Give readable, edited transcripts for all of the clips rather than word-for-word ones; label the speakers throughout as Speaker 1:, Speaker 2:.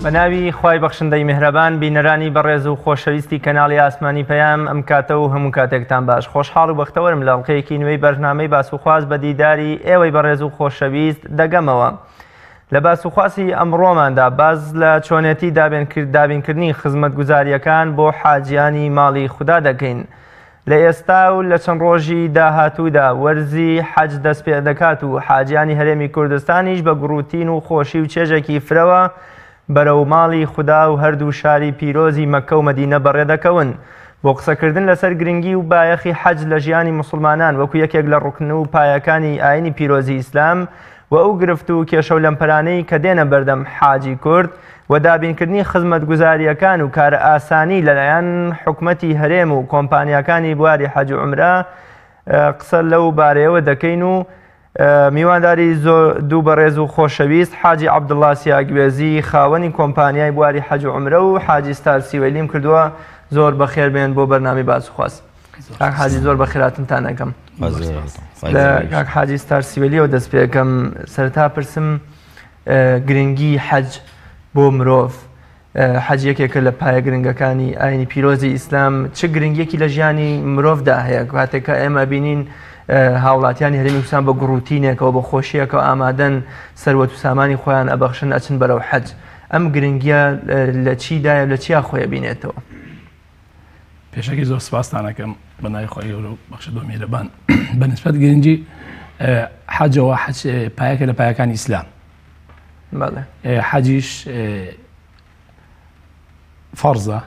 Speaker 1: بە ناوی خوای بەخشندەی میهرەبان بینەرانی بەڕێز و خۆشەویستی کەناڵی ئاسمانی پەیام ئەم کاتە و هەموو کاتێکتان باش خۆشحاڵ و بەختەوەرم لە ئەڵقەیەکی نوێی بەرنامەی باس و خواست بە دیداری ئێوەی بەڕێز و خۆشەویست دەگەمەوە لە باس و خواسی ئەمڕۆماندا باس لە چۆنێتی دابینکردنی خزمەتگوزارییەکان بۆ حاجیانی ماڵی خودا دەکەین. لە ئێستا و لە چەند ڕۆژی داهاتوودا وەرزی حەج دەست پێ دەکات و حاجیانی هەرێمی کوردستانیش بە گوڕوتین و خۆشی و چێژێکی فرەوە بەرەو ماڵی خودا و هەردوو شاری پیرۆزی مەککە و مەدینە بەڕێ دەکەون. بۆ قسەکردن لەسەر گرنگی و بایەخی حەج لە ژیانی موسڵمانان وەکو یەکێک لە ڕوکن و پایەکانی ئاینی پیرۆزی ئیسلام و ئەو گرفت و کێشە و لەمپەرانەی کە دێنە بەردەم حاجی کورد و دابینکردنی خزمەتگوزارییەکان و کارئاسانی لەلایەن حکومەتی هەرێم و کۆمپانیاکانی بواری حەج و عومرە قسە لەو بارەیەوە دەکەین و میوانداری دوو بەڕێز و خۆشەویست حاجی عەبدوڵڵا سیاگوێزی خاوەنی کۆمپانیای بواری حەج و عومرە و حاجی ستار سیوەیلیم کردووە زۆر بەخێر بێن بۆ بەرنامەی باس و خواست. کاک حاجی زۆر بەخێراتنتان ئەکەم. لە کاک حاجی ستار سیوەیلیەوە دەست پێ ئەکەم سەرەتا پرسم گرنگی حەج بۆ مرۆڤ حەج یەکێکە لە پایە گرنگەکانی ئاینی پیرۆزی ئیسلام چ گرنگیەکی لە ژیانی مرۆڤدا هەیە کاتێک کە ئێمە بینین هاوڵاتیانی هەرێمی کوردستان بە گوڕوتینێکەوە بە خۆشیەکەوە ئامادەن سەروەت و سامانی خۆیان ئەبەخشن ئەچن بەرەو حەج ئەم گرنگیە لە چیدایە لە چیا خۆی بینێتەوە؟
Speaker 2: پێشەکی زۆر سپاستان ئەکەم بە ناوی خوای گەورە و بەخشندە و میهرەبان. بە نسبەت گرنگی حەجەوە حەج پایەکە لە پایەکانی ئیسلام.
Speaker 1: بەڵێ.
Speaker 2: حەجیش فەرزە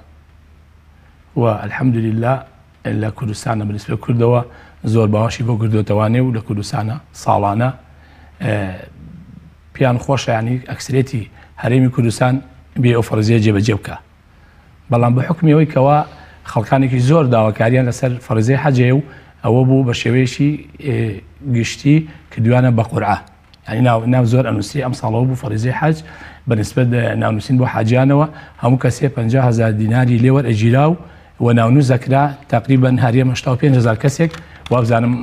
Speaker 2: و الحمدلله لە کوردستانە بە نسبەت کوردەوە زۆر باوەشی بۆ کردوێتەوانێ و لە کوردستانە ساڵانە پیان خۆشە ینی ئەکسرێتی هەرێمی کوردستان بێ ئەو فەرزیە جێبەجێ بکە. بەڵام بە حوکمی ئەوەی کەوا خەڵکانێکی زۆر داواکاریان لەسەر فەریزەی حەج هەیە و ئەوە بوو بە شێوەیەکی گشتی کردویانە بە قورعە یعنی ناو ناو زۆر ئەنووسری ئەم ساڵەوە بوو فەریزەی حەج بە نسبەت ناونووسین بۆ حاجیانەوە هەموو کەسێ 50 هزار دیناری لێوەر ئەگیرا و و ناونووس دەکرا تقریبا هەریەم 85 هزار کەسێک وابزانم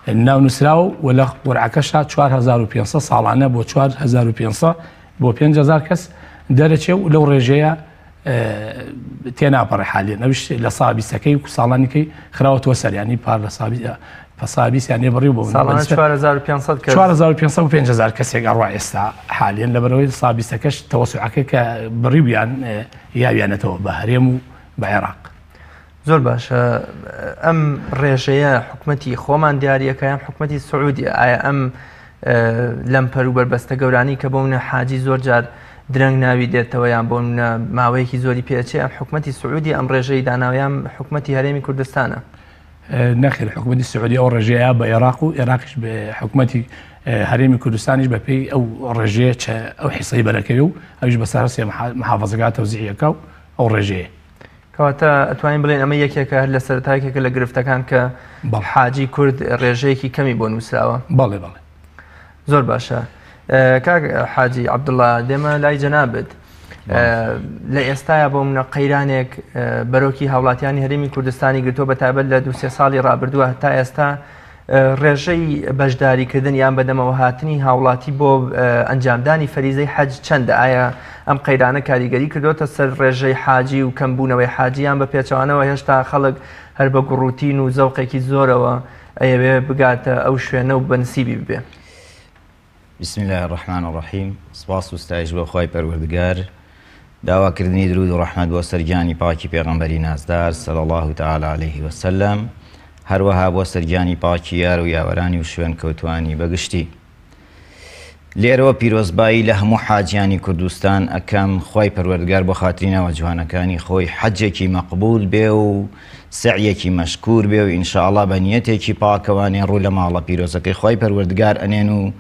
Speaker 2: ناونووسراوە و لە قورعەکەشا 4500 ساڵانە بۆ 4500 بۆ 5000 کەس دەرەچێ و لەو ڕێژەیە تێناپەڕێ حالیەن ئەویش لە سا بیستەکەی و ساڵانیکەی خراوەتەوە سەر ینی پار لە سا بیستیان لێ بڕی بۆ
Speaker 1: ساڵانە 4500
Speaker 2: کەس 4500 و 5000 کەسێک ئەڕوا ئێستا حالیەن لەبەرەوەی سا بیستەکەش تەوەسوعەکە کە بڕیویان یاویانەتەوە بە هەرێم و بە عێراق.
Speaker 1: زۆر باشە ئەم ڕێژەیە حکومەتی خۆمان دیاریەکە یان حکومەتی سعودیە ئایا ئەم لەمپەر و بەربەستە گەورانی کە بۆ منە حاجی زۆر جار درەنگ ناوی دێتەوە یان بۆ منە ماوەیەکی زۆری پێچێ ئەم حکومەتی سعودی ئەم ڕێژەی داناویان حکومەتی هەرێمی کوردستانە؟
Speaker 2: نەخێر حکومەتی سعودی ئەو ڕێژەیە بە عێراق و عێراقیش بە حکومەتی هەرێمی کوردستانیش بەپێی ئەو ڕێژەیە ئەو حیسەی بەرەکەوێ و ئەویش بەسەر هەرسێ محافظەکە تەوزیعیەکە و ئەو ڕێژەیە.
Speaker 1: کەواتە ئەتوانین بڵێین ئەمە یەکێکە هەر لە سەرەتا یەکێکە لە گرفتەکان کە حاجی کورد ڕێژەیەکی کەمی بۆ نووسراوە.
Speaker 2: بەڵێ بەڵێ.
Speaker 1: زۆر باشە کاک حاجی عەبدوڵڵا دێمە لای جەنابت. لە ئێستایا بۆ منە قەیرانێک بەرۆکی هاوڵاتیانی هەرێمی کوردستانی گرتووە بە تایبەت لە دوو سێ ساڵی ڕابردووە تا ئێستا ڕێژەی بەشداریکردن یان بەدەمەوەهاتنی هاوڵاتی بۆ ئەنجامدانی فەریزەی حەج چەندە؟ ئایا ئەم قەیرانە کاریگەری کردۆتە سەر ڕێژەی حاجی و کەمبوونەوەی حاجی یان بە پێچەوانەوە هێشتا خەڵک هەر بە گوڕوتین و زەوقێکی زۆرەوە ئەیەوێ بگاتە ئەو شوێنە و بە نسیبی ببێ؟
Speaker 3: بسم اللە الرحمن الرحیم سپاس و ستایش بۆ خوای پەروەردگار داواکردنی درود و ڕەحمەت بۆ سەر گیانی پاکی پێغەمبەری نازدار صلی اللە تعالی علیه وسلم هەروەها بۆ سەر گیانی پاکی یار و یاوەرانی و شوێن کەوتوانی بەگشتی لێرەوە پیرۆزبایی لە هەموو حاجیانی کوردستان ئەکەم خوای پەروەردگار بۆ خاتری ناوە جوانەکانی خۆی حەجێکی مەقبول بێ و سەعیەکی مەشکور بێ و ان شاء اللە بە نیەتێکی پاکەوانێ ڕوو لە ماڵە پیرۆزەکەی خوای پەروەردگار ئەنێن و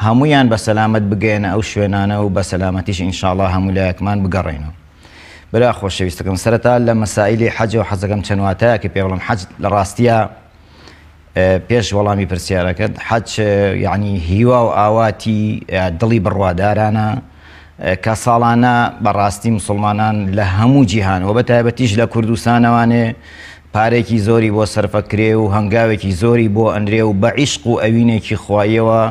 Speaker 3: هەموویان بە سەلامەت بگەیەنە ئەو شوێنانە و بە سەلامەتیش ان شاء اللە هەموو لایەکمان بگەڕێینەوە. برا خۆشەویستەکەم سەرەتا لە مەسائیلی حەجەوە حەزەکەم چەند واتایەکە پێ بڵێم حەج لە ڕاستیا پێش وەڵامی پرسیارەکەت حەج یعنی هیوا و ئاواتی دڵی بڕوادارانە کە ساڵانە بەڕاستی مسلمانان لە هەموو جیهان و بە تایبەتیش لە کوردستانەوانێ پارێکی زۆری بۆ سەرفەکرێ و هەنگاوێکی زۆری بۆ ئەنرێ و بە عیشق و ئەوینێکی خواییەوە.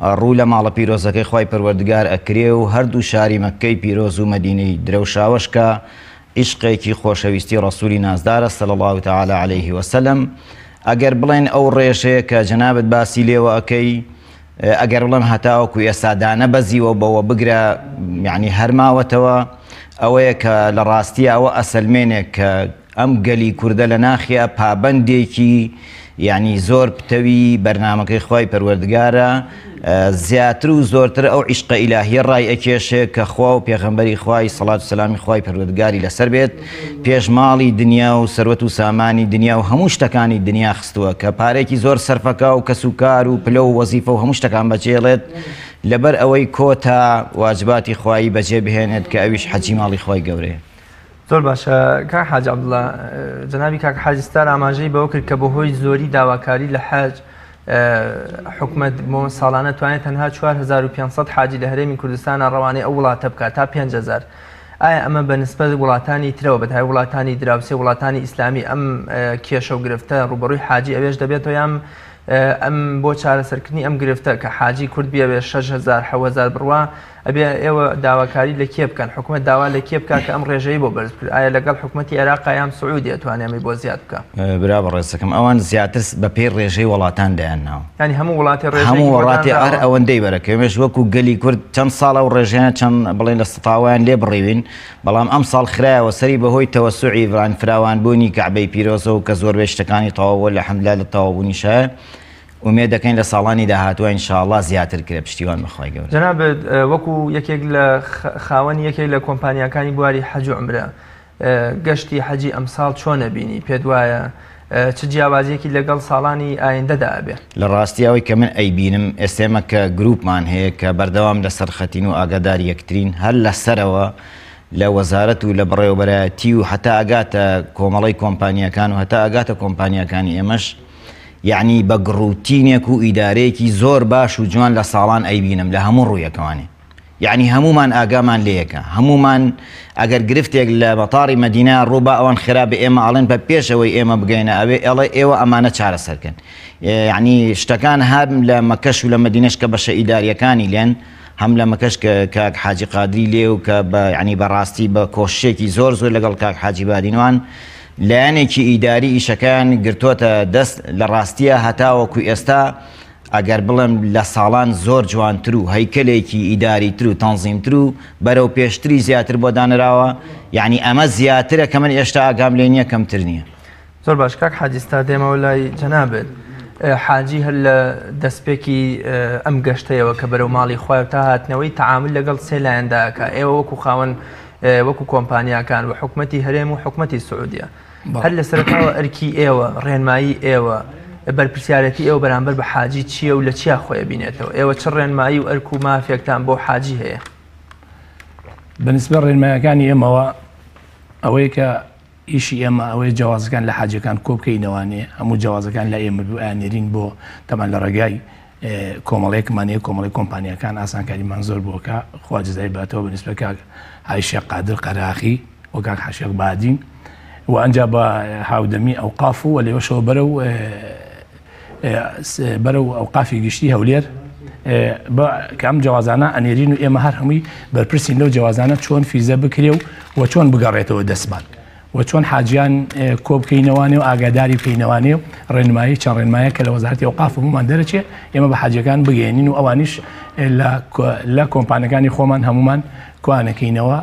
Speaker 3: ڕوو لە ماڵە پیرۆزەکەی خوای پەروەردگار ئەکرێ و هەردوو شاری مەککەی پیرۆز و مەدینەی درەوشاوەش کە عیشقێکی خۆشەویستی ڕەسولی نازدارە صلی اللە تعالی علیه وسلم ئەگەر بڵێن ئەو ڕێژەیە کە جەنابت باسی لێوە ئەکەی ئەگەر بڵێم هەتاوەکو ئێستا دانەبەزیوە بەوە بگرە یعنی هەرماوەتەوە ئەوەیە کە لە ڕاستیە ئەوە ئەسەلمێنێک کە ئەم گەلی کوردە لە ناخیا پابەندێکی یانی زۆر پتەوی بەرنامەکەی خوای پەروەردگارە زیاتر و زۆرتر ئەو عیشقە ئیلاهیە ڕای ئەکێشێ کە خوا و پێغەمبەری خوای سەڵات و سەلامی خوای پەروەردگاری لەسەر بێت پێش ماڵی دنیا و سەروەت و سامانی دنیا و هەموو شتەکانی دنیا خستووە کە پارێکی زۆر سەرفەکە و کەس و کار و پلە و وەزیفە و هەموو شتەکان بەجێڵێت لەبەر ئەوەی کۆتا واجباتی خوایی بەجێ بهێنێت کە ئەویش حەجی ماڵی خوای گەورەیە.
Speaker 1: زۆر باشە کاک حاجی عەبدوڵا، جەنابی کاک حاجی ستار ئاماژەی بەوە کرد کە بەهۆی زۆری داواکاری لە حەج حکومەت بۆ ساڵانە توانێت تەنها 4500 حاجی لە هەرێمی کوردستانە ڕەوانەی ئەو وڵاتە بکات تا 5000. ئایا ئەمە بە نسبەت وڵاتانی ترەوە بەتای وڵاتانی دراوسێ وڵاتانی ئیسلامی ئەم کێشە و گرفتە ڕوبەڕووی حاجی ئەوێش دەبێتەوە یان ئەم بۆ چارەسەرکردنی ئەم گرفتە کە حاجی کورد بیەوێ 6000 7000 بڕوا ئەبێ ئێوە داواکاری لە کێ بکەن؟ حکومەت داوا لە کێ بکا کە ئەم ڕێژەی بۆ بەرز بکرێت؟ ئایا لەگەڵ حکومەتی عێراقا یان سعودیە ئەتوانێ ئەمەی بۆ زیاد بکا؟
Speaker 3: برا بەڕێزەکەم ئەوان زیاتر بە پێی ڕێژەی وڵاتان دایان ناوە.
Speaker 1: یانی هەموو وڵاتێ ڕێژەیەکی
Speaker 3: هەموو بۆ وڵاتێ هەر دانراوە؟ ئەوەندەی بەرەکە ئێمەش وەکو گەلی کورد چەند ساڵە ئەو ڕێژەیان چەند بڵێن لە سەتاوەیان لێ بڕیوین بەڵام ئەمساڵ خرایەوە سەری بەهۆی تەوەسوعی یان فراوانبوونی کەعبەی پیرۆزەوە کە زۆربەی شتەکانی تەواو بووە لە حەمدللە لە تەواوبوونیشایە ئومێد دەکەین لە ساڵانی داهاتووە ان شاء اللە زیاتر کرێ پشتیوان بە خوای گەورە.
Speaker 1: جەنابت وەکو یەکێک لە خاوەنی یەکێک لە کۆمپانیاکانی بواری حەج و عومرە گەشتی حەجی ئەمساڵ چۆن ئەبینی؟ پێت وایە چ جیاوازیەکی لەگەڵ ساڵانی ئایندەدا ئەبێ؟
Speaker 3: لە ڕاستی ئەوەی کە من ئەیبینم ئێستا ئێمە کە گروپمان هەیە کە بەردەوام لەسەر خەتین و ئاگاداری یەکترین هەر لە سەرەوە لە وەزارەت و لە بەڕێوەبەرایەتی و هەتا ئەگاتە کۆمەڵەی کۆمپانیاکان و هەتا ئەگاتە کۆمپانیاکانی ئێمەش یەعنی بە گڕوتینێک و ئیدارەیەکی زۆر باش و جوان لە ساڵان ئەیبینم لە هەموو ڕوویەکەوانێ یەعنی هەموومان ئاگامان لێیەکە هەموومان ئەگەر گرفتێک لە مەتاڕی مەدینە ڕووبا ئەوان خێرا بە ئێمە ئەڵێن بە پێش ئەوەی ئێمە بگەینە ئەوێ ئەڵێ ئێوە ئەمانە چارەسەرکەن یەعنی شتەکان هەر لە مەکەش و لە مەدینەش کە بەشە ئیداریەکانی لێن هەم لە مەکەش کە کاک حاجی قادری لێ و کە بە یعنی بەڕاستی بە کۆششێکی زۆر زۆر لەگەڵ کاک حاجی بادینوان لایەنێکی ئیداری ئیشەکەیان گرتۆتە دەست، لە ڕاستیا هەتاوەکو ئێستا ئەگەر بڵێم لە ساڵان زۆر جوانتر و هەیکەلێکی ئیداریتر و تەنزیمتر و بەرەو پێشتری زیاتر بۆ دانراوە، یەعنی ئەمە زیاترە کە من ئێشتا ئاگام لێ نییە کەمتر نییە.
Speaker 1: زۆر باش کاک حاجی ستا دێمەوە لای جەنابت. حاجی هەر لە دەستپێکی ئەم گەشتەیەوە کە بەرەو ماڵی خوایە و تا هاتنەوەی تەعامول لەگەڵ سێ لایەندا ئەکا، ئێوە وەکو خاوەن وەکو کۆمپانیاکان و حکومەتی هەرێم و حکومەتی سعودیە هەر لە سەرەتاوە ئەرکی ئێوە ڕێنمایی ئێوە بەرپرسیارەتی ئێوە بەرامبەر بە حاجی چییە و لە چیا خۆی بینێتەوە ئێوە چ ڕێنمایی و ئەرک و مافێکتان بۆ حاجی هەیە؟
Speaker 2: بەنسبە ڕێنمایەکانی ئێمەوە ئەوەیە کە ئیشی ئێمە ئەوەیە جەوازەکان لە حاجیەکان کۆبکەینەوانێ هەموو جەوازەکان لای ئێمە بوو ئەیاننێرین بۆ تەبعەن لە ڕێگای کۆمەڵەیەکمان هەیە کۆمەڵی کۆمپانیاکان ئاسانکاریمان زۆر بۆکە خوا جزای باتەوە بە نسبە کاک حاجی شێخ قادر قەراخی و کاک حاجی شێخ بادین و ئەنجا بە هاودەمی ئەوقاف و لێوەشەوە بەرەو بەرەو ئەوقافی گشتی هەولێر کە ئەم جەوازانە ئەنێرین و ئێمە هەر هەمووی بەرپرسین لەو جەوازانە چۆن فیزە بکرێ و و چۆن بگەڕێتەوە دەستمان و چۆن حاجیان کۆ بکەینەوانێ و ئاگاداری بکەینەوانێ و ڕێنمایی چەند ڕێنمایە کە لە وەزارەتی ئەوقاف هەموومان دەرەچێ ئێمە بە حاجیەکان بگەێنین و ئەوانیش لە کۆمپانەکانی خۆمان هەمومان کوانەکەینەوە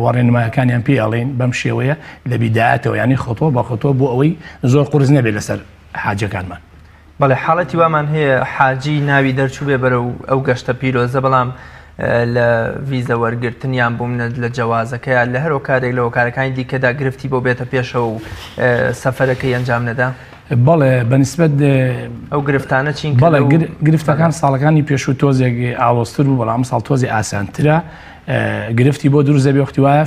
Speaker 2: و ڕێنمایەکانیان پێ ئەڵێن بەم شێوەیە لە بیدایەتەوە ینی خۆتۆ بە خۆتۆ بۆ ئەوەی زۆر قورس نەبێت لەسەر حاجیەکانمان.
Speaker 1: بەڵێ حاڵەتی وامان هەیە حاجی ناوی دەرچووبێ بەرەو ئەو گەشتە پیرۆزە بەڵام لە ڤیزە وەرگرتن یان بوومنە لە جەوازەکەیا لە هەر هۆکارێک لە هۆکارەکانی دیکەدا گرفتی بۆ بێتە پێشەوە و سەفەرەکەی ئەنجام نەدا؟
Speaker 2: بەڵێ بەنسبەت
Speaker 1: ئەو گرفتانە چین؟
Speaker 2: بەڵێ گرفتەکان ساڵەکانی پێشوو تۆزێک ئاڵۆزتر بوو بەڵام ئەمساڵ تۆزێ ئاسانترە گرفتی بۆ دروست دەبێ وەختی وایە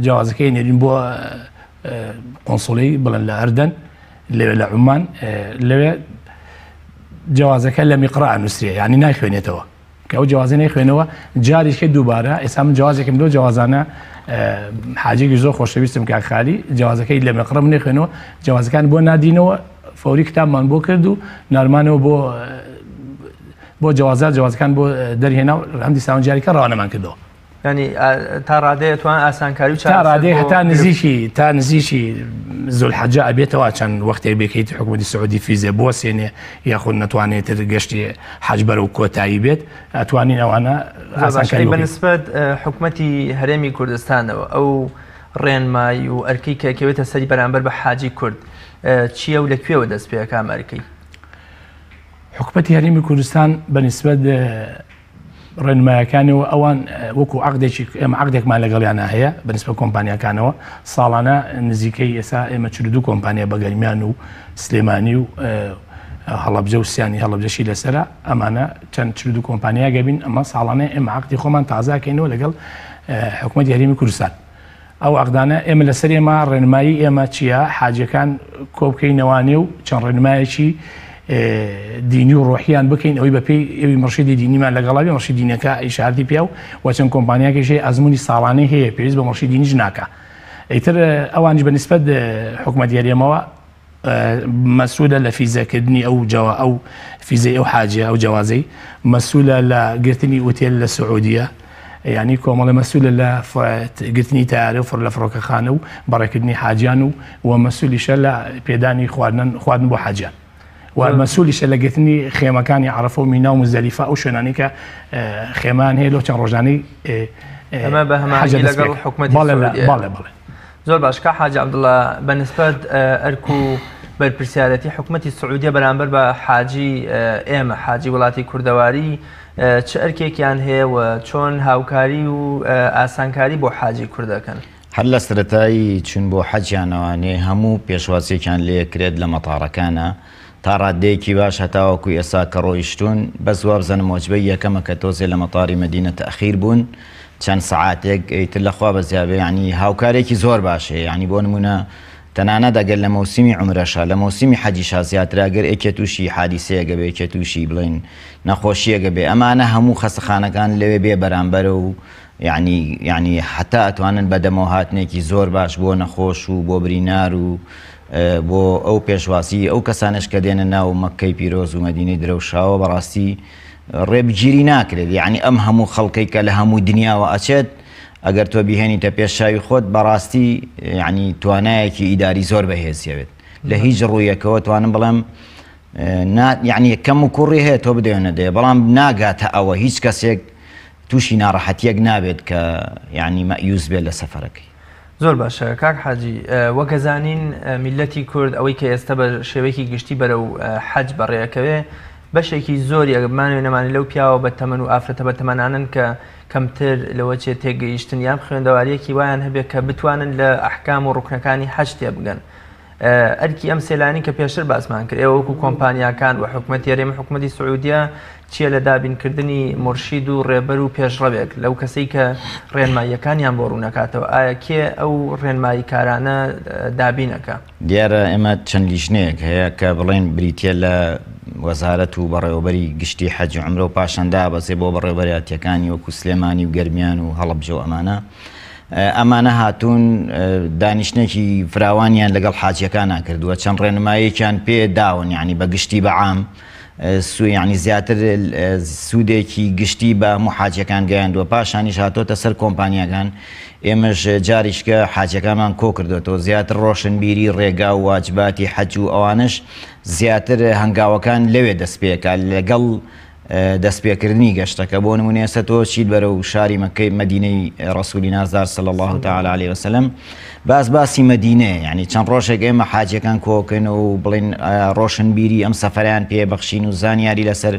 Speaker 2: جەوازەکەی نێرین بۆ قۆنسوڵی بڵێن لە ئەردەن لەوێ لە عومان لەوێ جوازەکە لە میقرا ئەنووسرێ یعنی نایخوێنێتەوە کە ئەو جوازە نەیخوێنەوە جاریشکە دووبارە ئێستا من جوازێکم لەو جوازانە حاجێکی زۆر خۆشەویستم کاک خالی جوازەکەی لە مێقڕم نەخوێنەوە جوازەکان بۆ نادینەوە فەوری کتابمان بۆ کرد و نارمانەوە بۆ بۆ جەوازات جەوازەکان بۆ دەرهێنا و هەم دیسان جاریکە ڕەوانەمان کردەوە.
Speaker 1: یانی تا ڕادەیە توان ئاسانکاری و
Speaker 2: تا ڕادەیە هەتا نزیکی تا نزیکی زولحەجە ئەبێتەوە چەند وەختێک بێکەیت حکوومەتی سعودی فیزێ بوەسێنێ یاخود نەتوانێت تر گەشتی حەج بەرەو کۆتایی بێت ئەتوانین ئەوانە ئاسانکاری
Speaker 1: بە نسبەت حکوومەتی هەرێمی کوردستانەوە ئەو ڕێنمایی و ئەرکەی کە کەوێتە سەری بەرامبەر بە حاجی کورد چییە و لە کوێوە دەست پێکا ئەرکەی؟
Speaker 2: حکوومەتی هەرێمی کوردستان بە نسبەت ڕێنمایەکانەوە ئەوان وەکو عقدێکی ئێمە عقدێکمان لەگەڵیانە هەیە بەنسبە کۆمپانیاکانەوە ساڵانە نزیکەی ئێسا ئێمە 42 کۆمپانیا بە گەرمیان و سلێمانی و هەڵەبجە و سیانی هەڵەبجەشی لەسرە ئەمانە چەند 42 کۆمپانیا گەبین ئەمە ساڵانە ئێمە عقدی خۆمان تازاکەینەوە لەگەڵ حکوومەتی هەرێمی کوردستان. ئەو عەقدانە ئێمە لەسەر ئێمە ڕێنمایی ئێمە چییە حاجیەکان کۆبکەینەوانێ و چەند ڕێنمایەکی دینی و ڕۆحیان بکەین ئەوەی بەپێی ئەوی مڕشیدی دینیمان لەگەڵاوی مڕشی دینەکە ئیشارتی پیا و و چەند کۆمپانیاکەش هەیە ئەزمموی ساڵانەی هەیە پێویست بە مڕشی دینیش ناکە ئیتر ئەوانیش بە نسبەت حکومەت هەرێمەوە مەسولە لە فیزەکردنی ئەو جەوا ئەو فیزەی ئەو حاجیە ئەو جەوازەی مەسولە لە گرتنی ئوتێل لە سعودیە یعنی کۆمەڵە مەسولە لە گرتنی تارە و فڕ لە فڕۆکەخانە و بەڕێکردنی حاجیان و و مەسولیشە لە پێدانی خواردن خواردن بۆ حاجیان و مەسولیشە لە گرتنی خێمەکانی عەرەفە و مینا و موزدەلیفە ئەو شوێنانەی کە خێمان هەیە لەو چەند ڕۆژانەی
Speaker 1: ئەمە بە هەماهەنگی لەگەڵ حکومەتی سعودیە.
Speaker 2: بەڵێ بەڵێ.
Speaker 1: زۆر باش کاک حاجی عەبدوڵا بە نسبەت ئەرک و بەرپرسیارەتی حکومەتی سعودیە بەرامبەر بە حاجی ئێمە حاجی وڵاتی کوردەواری چ ئەرکێکیان هەیە و چۆن هاوکاری و ئاسانکاری بۆ حاجی کورد دەکەن؟
Speaker 3: هەر لە سەرەتای چون بۆ حەجیانەوانێ هەموو پێشوازیەکیان لێکرێت لە مەتاڕەکانا تا ڕاددەیەکی باش هەتاوەکو ئێستا کە ڕۆیشتوون بەس وابزانم وەجبەی یەکەمە کە تۆزێ لە مەتاری مەدینە تەئخیر بوون چەند سەعاتێک ئیتر لە خوا بەزیابێ یعنی هاوکارێکی زۆر باش هەیە یعنی بۆ نمونە تەنانەت ئەگەر لە مەوسیمی عومرەشا لە مەوسیمی حەجیشا زیاتر ئەگەر ئێکێ تووشی حادیسەیەگە بێ ئێکێ تووشی بڵێن نەخۆشیەگە بێ ئەمانە هەموو خەسەخانەکان لەوێ بێ بەرامبەرە و یعنی یعنی حتا ئەتوانن بەدەمەوە هاتنێکی زۆر باش بۆ نەخۆش و بۆ برینار و بۆ ئەو پێشوازی ئەو کەسانەش کە دێنە ناو مەککەی پیرۆز و مەدینەی درەوشاوە بەڕاستی ڕێبگیری ناکرێت یعنی ئەم هەموو خەڵکەی کە لە هەموو دنیاوە ئەچێت ئەگەر تۆ بیهێنیتە پێش چاوی خۆت بەڕاستی یعنی توانایەکی ئیداری زۆر بەهێزیەوێت لە هیچ ڕوویەکەوە توانم بڵێم یعنی کەم و کوڕی هەیە تۆ بدەوێنە دێ بەڵام ناگاتە ئەوە هیچ کەسێک تووشی ناڕەحەتیەک نابێت کە یعنی مەیوس بێت لە سەفەرەکەی.
Speaker 1: زۆر باشە کاک حاجی وەک ئەزانین میللەتی کورد ئەوەی کە ئێستا بە شێوەیەکی گشتی بەرەو حەج بەڕێئەکەوێ بەشێکی زۆری ئەگەر بمانەوێ نەمانێ لەو پیاوە بە تەمەن و ئافرەتە بە تەمەنانەن کە کەمتر لەوە چێ تێگەیشتن یان خوێندەواریەکی وایان هەبێ کە بتوانن لە ئەحکام و ڕوکنەکانی حەج تێبگەن. ئەرکی ئەم سێلانی کە پێشتر باسمان کرد ئێوە وەکو کۆمپانیاکان و حکومەتی هەرێم و حکومەتی سعودیە چییە لە دابینکردنی مورشید و ڕێبەر و پێشڕەوێک لەو کەسەی کە ڕێنماییەکانیان بۆ ڕوونەکاتەوە ئایا کێ ئەو ڕێنماییکارانە دابینەکە؟
Speaker 3: دیارە ئێمە چەند لیژنەیەک هەیە کە بڵێن بریتە لە وەزارەت و بەڕێوەبەری گشتی حەج و عەمرە و پاشان دابەزێ بۆ بەڕێوەبەرایەتیەکانی وەکو سلێمانی و گەرمیان و هەڵەبجە و ئەمانە ئەمانە هاتوون دانیشتنێکی فراوانیان لەگەڵ حاجیەکانا کردووە چەند ڕێنمایەکیان پێ داون یعنی بە گشتی بە عام سو یعنی زیاتر سوودێکی گشتی بە هەموو حاجیەکان گەیاندووە پاشانیش هاتۆتە سەر کۆمپانیاکان ئێمەش جاریشکە حاجەکانمان کۆ کردوێتەوە زیاتر ڕۆشنبیری ڕێگا و واجباتی حەج و ئەوانش زیاتر هەنگاوەکان لەوێ دەست پێکا لەگەڵ دەستپێکردنی گەشتەکە بۆ نمونە ئێستا تۆ چیت بەرەو شاری مەکەی مەدینەی ڕسولی نازدار صلی الله تعالی علیه وسلم باس باسی مەدینەیە یعنی چەند ڕۆژێک ئێمە حاجەکان کۆکەین و بڵین ڕۆشنبیری ئەم سەفەریان پێ بەخشین و زانیاری لەسەر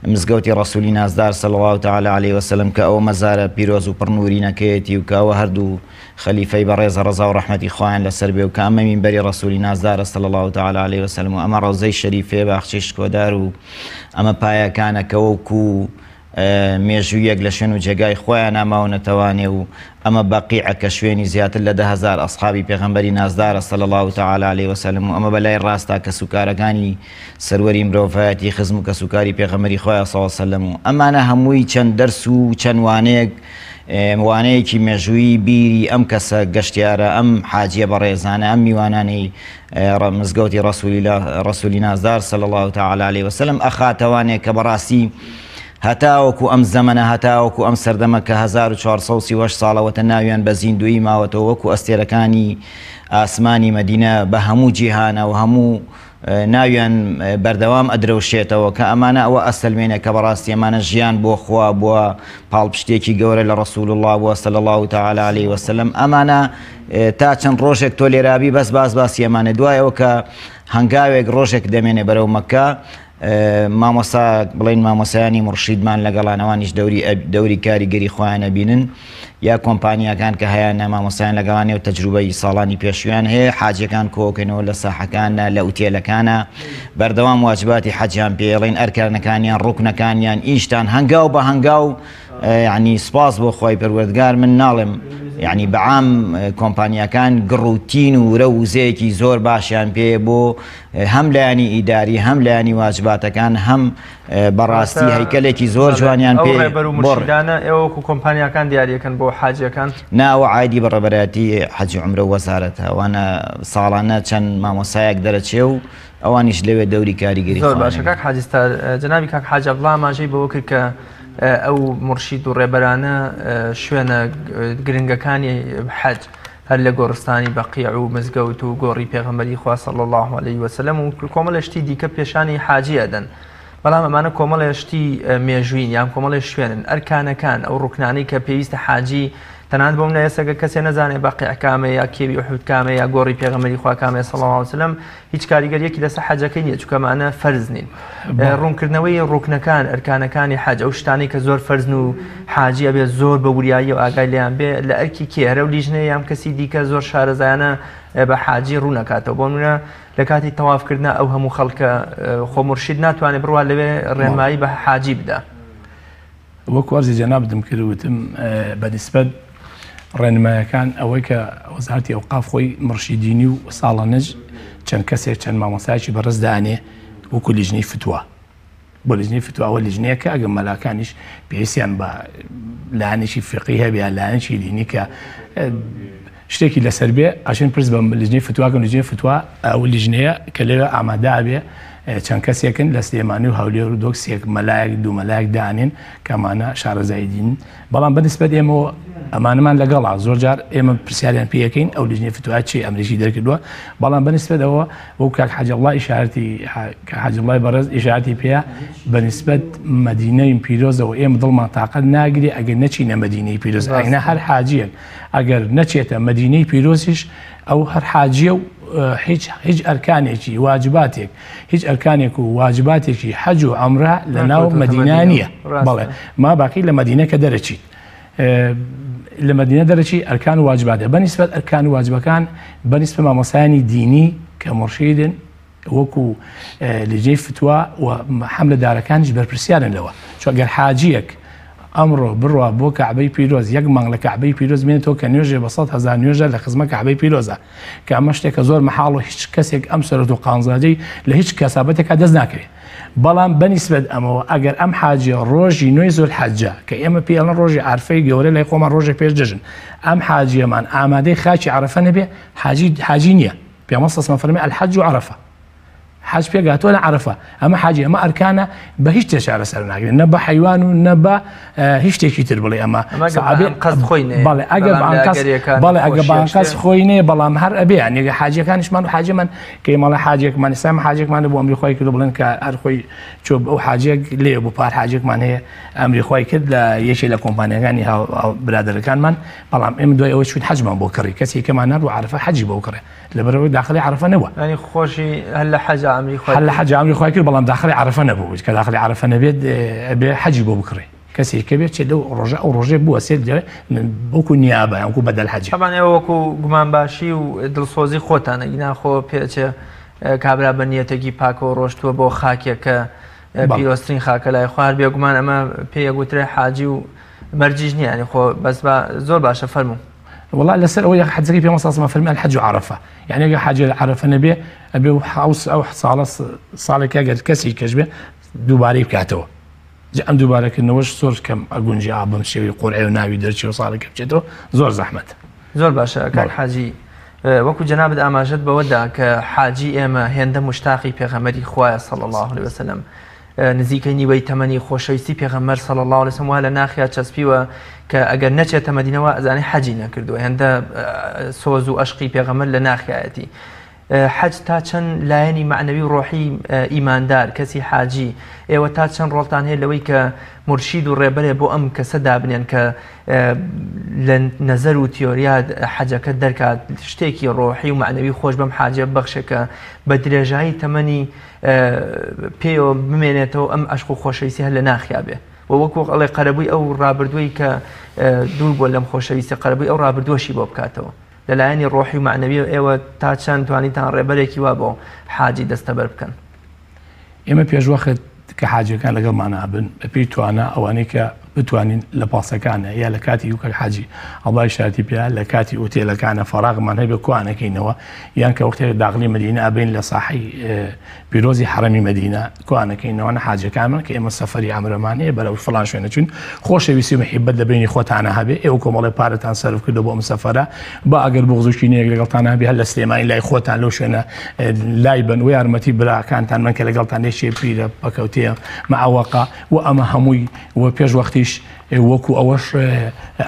Speaker 3: مزگەوتی ڕسولی نازدار صلی الله تعالی علیه وسلم کە ئەو مەزارە پیرۆز و پڕنورینەکەیەتی و کە ئەوە هەردوو خەلیفەی بەڕێز ڕەزا و ڕەحمەتی خوایان لەسەر بێ و کە ئەمە مینبەری ڕسولی نازدارە صلی الله تعالی علیه وسلم و ئەمە ڕەوزەی شەریفەیە باخچەی شکۆدار و ئەمە پایەکانە کە وەکو مێژوویەک لە شوێن و جێگای خۆیانا ماونەتەوانێ و ئەمە بەقیعە کە شوێنی زیاتر لە 10,000 ئەسحابی پێغەمبەری نازدارە صلی اللە تعالی علیه وسلم و ئەمە بەلای ڕاستا کەسوکارەکانی سەروەری مرۆڤایەتی خزم و کەسوکاری پێغەمبەری خوایە صلی اللە علیه وسلم و ئەمانە هەمووی چەند دەرس و چەند وانەیەک وانەیەکی مێژوویی بیری ئەم کەسە گەشتیارە، ئەم حاجیە بەڕێزانە، ئەم میوانانەی مزگەوتی ڕەسولی نازدار صلی اللە تعالی علیه وسلم ئەخاتەوانێ کە بەڕاستی هەتاوەکو ئەم زەمەنە، هەتاوەکو ئەم سەردەمە کە 1438 ساڵەوەتە ناویان بە زیندوویی ماوەتەوە وەکو ئەستێرەکانی ئاسمانی مەدینە بە هەموو جیهانە و هەموو ناویان بەردەوام ئەدرەوشێتەوە کە ئەمانە ئەوە ئەسەلمێنێ کە بەڕاستی ئەمانە ژیان بۆ خوا بووە، پاڵپشتێکی گەورە لە ڕسول اللە بووە صلی اللە تعالی علیه وسلم. ئەمانە تا چەند ڕۆژێک تۆ لێرابی بەس باس باسی ئەمانە، دوای ئەوە کە هەنگاوێک ڕۆژێک دەمێنێ بەرەو مەکە، مامۆستا بڵین مامۆسایانی مڕشیدمان لەگەڵان ئەوانیش دەوری دەوری کاریگەری خۆیان ئەبینن، یا کۆمپانیاکان کە هەیانە مامۆستایان لەگەڵانێ و تەجروبەی ساڵانی پێشویان هەیە، حاجیەکان کۆکەنەوە لە ساحەکانە لە ئوتێلەکانە، بەردەوام واجباتی حەجیان پێڵین، ئەرکانەکانیان، ڕوکنەکانیان، ئیشتان هەنگاو بە هەنگاو. یعنی سپاس بۆ خوای پەروەردگار من ناڵێم یعنی بەعام کۆمپانیاکان گڕوتین و ورە وزەیەکی زۆر باشیان پێ بۆ هەم لایەنی ئیداری هەم لایەنی واجباتەکان هەم بەڕاستی هەیکەلێکی زۆر جوانیان پێ
Speaker 1: ڕێبەر و مرشیدانە ئێوە وەکو کۆمپانیاکان دیاریەکەن بۆ حاجیەکان؟
Speaker 3: نا ئەوە عایدی بەڕێبەرایەتی حەجی عومرە و وەزارەتە، ئەوانە ساڵانە چەند مامۆسایەک دەرەچێ و ئەوانیش لەوێ دەوری کاریگەری
Speaker 1: زۆر باشە کاک حاجی ستار، جەنابی کاک حاجی عەبدوڵا ئاماژەی بەوە کرد کە ئەو مورشید و ڕێبەرانە شوێنە گرنگەکانی حەج هەر لە گۆڕستانی بەقیع و مزگەوت و گۆڕی پێغەمبەری خوا صلی اللە علیه وسلم و کۆمەڵێ شتی دیکە پێشانی حاجی ئەدەن، بەڵام ئەمانە کۆمەڵێ شتی مێژووین یان کۆمەڵێ شوێنن، ئەرکانەکان ئەو ڕوکنانەی کە پێویستە حاجی تەنانەت بۆ منە ئێستا گەر کەسێ نەزانێ بەقیع کامەیە یا کێوی ئوحود کامەیە یا گۆڕی پێغەمبەری خوا کامەیە صلی اللە علیه وسلم هیچ کاریگەریەکی لەسەر حەجەکەی نییە، چونکە ئەمانە فەرز نین. ڕوونکردنەوەی ڕوکنەکان، ئەرکانەکانی حەج، ئەو شتانەی کە زۆر فەرزن و حاجی ئەبێ زۆر بە وریایی و ئاگای لێیان بێ، لە ئەرکی کێ؟ هەر ئەو لیژنەیە یان کەسی دیکە زۆر شارەزایانە بە حاجی ڕوونەکاتەوە. بۆ نمونە لە کاتی تەوافکردنا ئەو هەموو خەڵکە، خۆ مورشید ناتوانێت بڕوا لەوێ ڕێنمایی بە حاجی بدا.
Speaker 2: وەکو عەرزی جەنابتم کرد وتم بە نیسبەت ڕێنمایەکان ئەوەی کە وەزارەتی ئەوقاف خۆی مڕشیدینی و ساڵانەش چەند کەسێک چەند مامۆستایەکی بەڕێز دانێ وەکو لیژنەی فتوا بۆ لیژنەی فتوا ئەوە لیژنەیەکە ئەگەر مەلاکانیش پێویستیان بە لایەنێکی فقی هەبێ یان لایەنێکی دینی کە شتێکی لەسەر بێ ئەچن پرس بە لیژنەی فتواکەن لیژنەی فتوا ئەو لیژنەیە کە لەوێ ئامادە ئەبێ چەند کەسێکن لە سلێمانی و هەولێر و دۆکسێک مەلایەک دوو مەلایەک دانێن کە ئەمانە شارەزای دین بەڵام بە نسبەت ئێمەوە ئەمانەمان لەگەڵا زۆر جار ئێمە پرسیاریان پێ ئەکەین ئەو لیژنەی فتوا چی ئەمریکی دەرکردووە بەڵام بە نسبەت ئەوە وەکو کاک حاجی عەبدوڵڵا ئیشارەتی کاک حاجی عەبدوڵڵای بەڕێز ئیشارەتی پێیە بە نسبەت مەدینەی پیرۆزەوە ئێمە دڵمان تاقەت ناگرێ ئەگەر نەچینە مەدینەی پیرۆز ئەگەر هەر حاجیەک ئەگەر نەچێتە مەدینەی پیرۆزیش ئەو هەر حاجیە و هیچ هیچ ئەرکانێکی واجباتێک هیچ ئەرکانێک و واجباتێکی حەج و عەمرە لە ناو مەدینە نییە. بەڵێ ما باقی لە مەدینە کە دەرەچیت لە مەدینە دەرەچی ئەرکان و واجباتە بە نیسبەت ئەرکان و واجبەکان بە نیسبەت مامۆستایانی دینی کە مورشیدن وەکو لیژنەی فتوا و حەملە دارەکانیش بەرپرسیارن لەوە چونکە گەر حاجیەک ئەمڕۆ بڕوا بۆ کەعبەی پیرۆز یەک مانگ لە کەعبەی پیرۆز بێنێتەوە کە نوێژێ بە 100,000 نوێژە لە خزمە کەعبەی پیرۆزە کە ئەمە شتێکە زۆر مەحاڵ و هیچ کەسێک ئەم سەرەت و قانزاجەی لە هیچ کەسابەتێکا دەست ناکەوێت بەڵام بەنیسبەت ئەمەوە ئەگەر ئەم حاجیە ڕۆژی نوێی زولحەجە کە ئێمە پێی ئەڵێن ڕۆژی عەرفەی گەورە لای خۆمان ڕۆژێک پێش جەژن ئەم حاجیەمان ئامادەی خاکی عەرەفە نەبێ حاجی حاجی نییە پێغەمبەر صلی اللە فەرمی الحج عرفە حەج پێگاتوە لە عەرەفە ئەمە حاجی ئەمە ئەرکانە بە هیچ شتێ چارەسەر ناکرێت نە بە حەیوان و نە بە هیچ شتێکی تر بڵێ ئەمە بەڵێ ئەگەر بەڵێ ئەگە بانقەس خۆی نێ بەڵام هەر ئەبێ یانێگە حاجەکانیشمان و حاجەمان کە ماڵە حاجێکمان ئێستا حاجێکمان بۆ ئەمری خۆی کرد بڵێن کە هەر خۆی چۆ ئەو حاجێک لێ بۆ پار حاجێکمان هەیە ئەمری خۆی کرد لە یەکێ لە کۆمپانیەکانی برادەرەکانمان بەڵام ئێمە دوای ئەوە چوین حەجمان بۆ کڕی کەسی کەمان نەڕوو عەرەفە حەجی بۆ کڕێ لەبەرئەوەی داخلی عەرەفە نەبووە.
Speaker 1: یانی خۆشی هەر لە حەجا ئەمری خوای
Speaker 2: هەر لە حەجا ئەمری خوای کرد بەڵام داخلی عەرەفە نەبوو کە داخلی عەرەفە نەبێت ئەبێ حەجی بۆ بکڕێ کەسێک کە بێت چێ لەو ڕۆژە ئەو ڕۆژێ بووە سێ وەکو نیابە وەکو بەدەل حەجی.
Speaker 1: تەبعەن ئێوە وەکو گومانباشی و دڵسۆزی خۆتان ئەگینا خۆ پێچێ کابرا بە نیەتێکی پاکەوە ڕۆشتووە بۆ خاکێک کە پیرۆزترین خاکە لای خوا هەر بێگومان ئەمە پێی ئەگوترێ حاجی و مەرجیش نییە یانی خۆ بەس با زۆر باشە فەرموو.
Speaker 2: وەڵا لەسەر ئەوەی حەجەکەی پێغەمبەر صلی اللە علیه و فەرمی الحج عرفە یعنی ئەگەر حاجی لە عەرەفە نەبێ ئەبێ ئەو ئەو ساڵە ساڵێک ئەگەر کەسی کەش بێ دووبارەی بکاتەوە. جا ئەم دووبارەکردنەوەش زۆر کەم ئەگونجێ ئا بەم شێوەی قورعێ و ناوی دەرچێ و ساڵێکە بچێتەوە زۆر زەحمەتە.
Speaker 1: زۆر باشە کاک حاجی وەکو جەنابت ئاماژەت بەوە دا کە حاجی ئێمە هێندە موشتاقی پێغەمبەری خوایە صلی اللە علیە وسلم نزیکەی نیوەی تەمەنی خۆشەویستی پێغەمبەر صلی اللە علیە وسلم وا لە ناخیا چەسپیوە کە ئەگەر نەچێتە مەدینە وا ئەزانێ حەجی نەکردووە هێندە سۆز و ئەشقی پێغەمبەر لە ناخیایەتی حەج تا چەند لایەنی مەعنەوی و ڕۆحی ئیماندار، کەسی حاجی، ئێوە تا چەند ڕۆڵتان هەیە لەوەی کە مورشید و ڕێبەرێ بۆ ئەم کەسە دابنێن کە لە نەزەر و تیۆریا حەجەکە دەرکات شتێکی ڕۆحی و مەعنەوی خۆش بەم حاجیە ببەخشێ کە بە درێژایی تەمەنی پێیەوە بمێنێتەوە ئەم عەشق و خۆشەویستی هەر لە ناخیا بێ و وەک وەک ئەڵێ قەرەبووی ئەو ڕابردووەی کە دوور بووە لەم خۆشەویستی قەرەبووی ئەو ڕابردووەشی بۆ بکاتەوە. لە لایەنی ڕۆحی و مەعنەویەوە ئێوە تا چەند توانیتان ڕێبەرێکی وا بۆ حاجی دەستەبەر بکەن؟
Speaker 2: ئێمە پێشوەخت کە حاجیەکان لەگەڵمان ئەبن بەپێی توانا ئەوانەی کە بتوانین لە پاسەکانە یا لە کاتی وکەک حاجی ئەڵای شاتی پێ لە کاتی ئوتێلەکانە فەراغمان هەبێ کوانەکەینەوە یان کە وەختێک داخلی مدینە ئەبین لە ساحەی پیرۆزی حەرەمی مەدینە کۆیانەکەینەوە نە حاجەکانمان کە ئێمە سەفەری عەمرەمان هەیە بەرەو فڵان شوێنە چوین خۆشەویستی و محیبەت لە بەینی خۆتانە هەبێ ئێوە کۆمەڵێ پارەتان سەرف کردو بۆ ئەم سەفەرە با ئەگەر بوغز و کینەیەک لەگەڵتان هەبێ هەر لە سلێمانی لای خۆتان لەو شوێنە لای بن و یارمەتی براکانتان من کە لەگەڵتان یەکێ پیرە پەکەوتەیە معەوەقە و ئەمە هەمووی و پێش وەختیش وەکو ئەوەش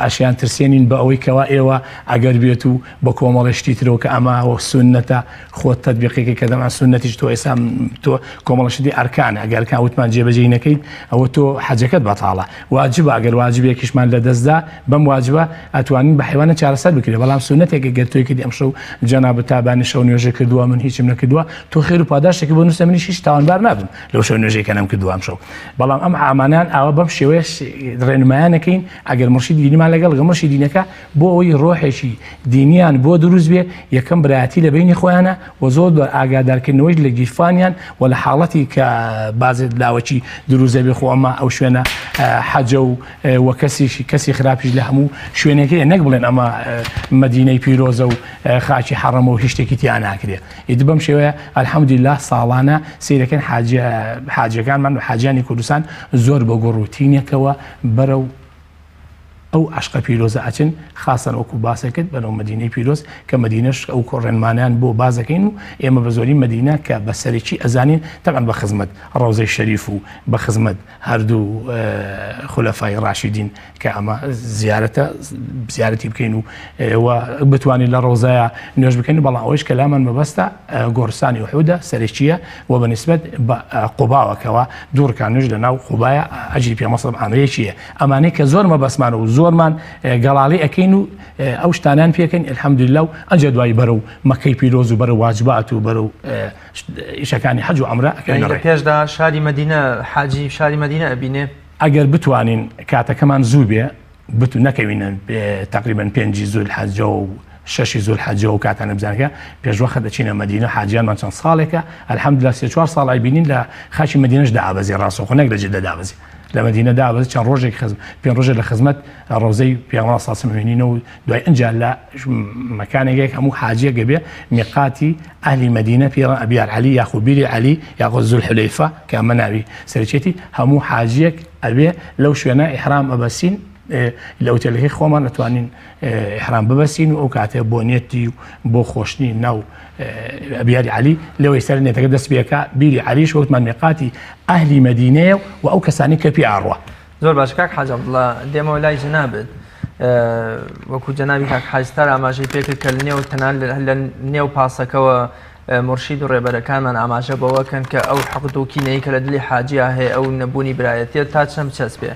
Speaker 2: ئەشیان ترسێنین بە ئەوەی کەوا ئێوە ئەگەر بێت و بە کۆمەڵێ شتی ترەوە کە ئەمە وەک سوننەتە خۆت تەتبیقێکی کە دەمان سوننەتیش تۆ ئێستا تۆ کۆمەڵە شتی ئەرکانە ئەگەر ئەرکان وتمان جێبەجێی نەکەیت ئەوە تۆ حەجەکەت بەتاڵە واجبە ئەگەر واجبێکیشمان لەدەستدا بەم واجبە ئەتوانین بە حیوانە چارەسەر بکرێت بەڵام سوننەتێک گەر تۆی کردی ئەمشەو جەنابت تا بانی شەو نوێژە کردووە من هیچم نەکردووە تۆ خێر و پاداشتێکی بۆ نووسە منیش هیچ تاوانبار نابم لەو شەو نوێژەی کە نەمکردووە ئەمشەو بەڵام ئەم ئامانان ئاوا بەم شێوەیە ڕێنمایانەکەین ئەگەر مرشید دینیمان لەگەڵ گە مرشید دینەکە بۆ ئەوەی ڕۆحێکی دینیان بۆ دروست بێ یەکەم برایەتی لە بینی خۆیانە و زۆر دوار ئاگادارکردنەوەی لە گیرفانیان و لە حاڵەتی کە بازێت لاوەکی دروست دەبێ خۆ ئەمە ئەو شوێنە حەجە و و کەسیشی کەسی خراپیش لە هەموو شوێنێکەیە نەک بڵێن ئەمە مەدینەی پیرۆزە و خاکی حەڕەمە و هیچ شتێکی تیا ناکرێ ئیتر بەم شێوەیە الحمدللە ساڵانە سەیرەکەن حاجیەکانمان و حاجیانی کوردستان زۆر بە گوڕ و تینێکەوە بەرەو ئەو عەشقە پیرۆزە ئەچن خاسەن وەکو باسێکت بەرەو مەدینەی پیرۆز کە مەدینەش ئەو ڕێنمانیان بۆ بازەکەین و ئێمە بە زۆری مەدینە کە بە سەرەکی ئەزانین تەبعەن بە خزمەت ڕەوزەی شەریف و بە خزمەت هەردوو خولەفای ڕاشیدین کە ئەمە زیارەتە زیارەتی بکەین و و بتوانین لە ڕۆزایە نوێژ بکەین بەڵام ئەوەیش کە لامان مەبەستە گۆڕستانی ئوحودە سەرەکییە و بە نسبەت بە قوباوە کەوا دوو ڕکان نوێژ لە ناو قوبایە ئەجری پێغەمبەر صلی اللە عەلەیهی ئەمانەی کە زۆر مەبەستمان و زۆرمان گەڵاڵی ئەکەین و ئەو شتانیان پێکەین الحمدلله و ئەنجا دوایی بەرەو مەکەی پیرۆز و بەرەو واجبات و بەرەو ئیشەکانی حەج و عەمرە ئەکەوینە
Speaker 1: ڕێ. پێشدا شاری مەدینە حاجی شاری مەدینە ئەبینێ؟
Speaker 2: ئەگەر بتوانین کاتەکەمان زوو بێ بتو نەکەوینە تەقریبەن پێنجی زولحەجە و شەشی زولحەجە و کاتانە بزانکە پێشوەخت دەچینە مەدینە حاجیانمان چەند ساڵێکە الحمدلله سێ چوار ساڵ ئەیبینین لە خاکی مەدینەش دابەزی ڕاستەوخۆ نەک لە جدە دابەزی لە مەدینە دابەزی چەند ڕۆژێک خزم پێنج ڕۆژێک لە خزمەت ڕەوزەی پێغەمبەر صلی الله علیه و سلم و دوای ئەنجا لە مەکانێک هەموو حاجیەک گەبێ میقاتی ئەهلی مەدینە پێڵەن ئەبیار عەلی یاخو بیری عەلی یاخۆ زولحولەیفە کە ئەمە ناوی سەرچێتی هەموو حاجیەک ئەبێ لەو شوێنە ئیحرام ئەبەسین لە ئوتێلەکەی خۆمان ئەتوانین ئیحرام ببەسین و ئەو کاتێ بۆ نێتی و بۆ خۆشتنی ناو ئەبیاری عەلی لەوەی سەر نێتەکە دەست پێکا بیری عەلیش وتمان میقاتی ئەهلی مەدینەیە و ئەو کەسانی کە پێ ئاڕوا.
Speaker 1: زۆر باش کاک حاج عەبدوڵا دێمەوە لای جەنابت وەکو جەنابی کاک حاج ستار ئاماژەی پێکرد کە لە نێو تەنان لە نێو پاسەکەوە مورشید و ڕێبەرەکانمان ئاماژە بەوە کەن کە ئەو حەقد و کینەی کە لە دلی حاجیا هەیە ئەو نەبوونی برایەتیە تا چەند بچەسپێ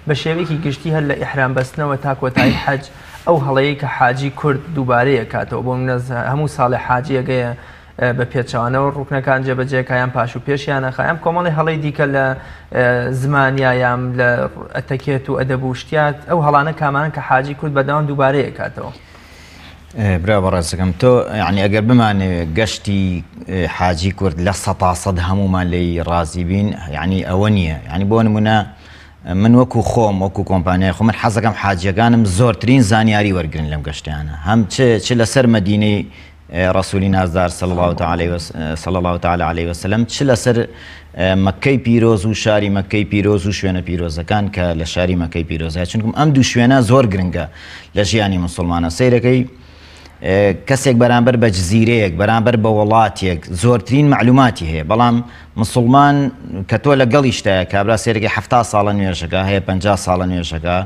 Speaker 1: بە شێوەیەکی گشتی هەر لە ئیحرام بەستنەوە تا کۆتایی حەج ئەو هەڵەیەی کە حاجی کورد دووبارەیە کاتەوە بۆ منە هەموو ساڵێ حاجیەگەیە بە پێچەوانەوە ڕوکنەکان جێبەجێ کا یان پاش و پێشیان ئەخا یان کۆمەڵی هەڵەی دیکە لە زمانیا یان لە ئەتەکێت و ئەدەب و شتیات ئەو هەڵانە کامانەن کە حاجی کورد بەردەوام دووبارەی ئەکاتەوە؟
Speaker 3: برا بەڕێزەکەم تۆ یعنی ئەگەر بمانەوێ گەشتی حاجی کورد لە سەتا سەد هەمومان لێی ڕازی بین یعنی ئەوە نییە یعنی بۆ نمونە من وەکو خۆم وەکو کۆمپانیای خۆم من حەزەکەم حاجیەکانم زۆرترین زانیاری وەرگن لەم گەشتیانە هەم چ چ لەسەر مەدینەی ڕەسولی نازدار صلی اللە تعالی صلی اللە تعالی علیه وسلم چ لەسەر مەککەی پیرۆز و شاری مەککەی پیرۆز و شوێنە پیرۆزەکان کە لە شاری مەکەی پیرۆزە چونکم ئەم دوو شوێنە زۆر گرنگە لە ژیانی مسلمانە سەیرەکەی کەسێک بەرامبەر بە جززیرەیەک بەرامبەر بە وڵاتێک زۆرترین معلوماتی هەیە بەڵام مسلمان کە تۆ لەگەڵیشتایە کابرا سێرەکەی ه ساڵە نوێژەکە هەیە پ ساڵە نوێژەکە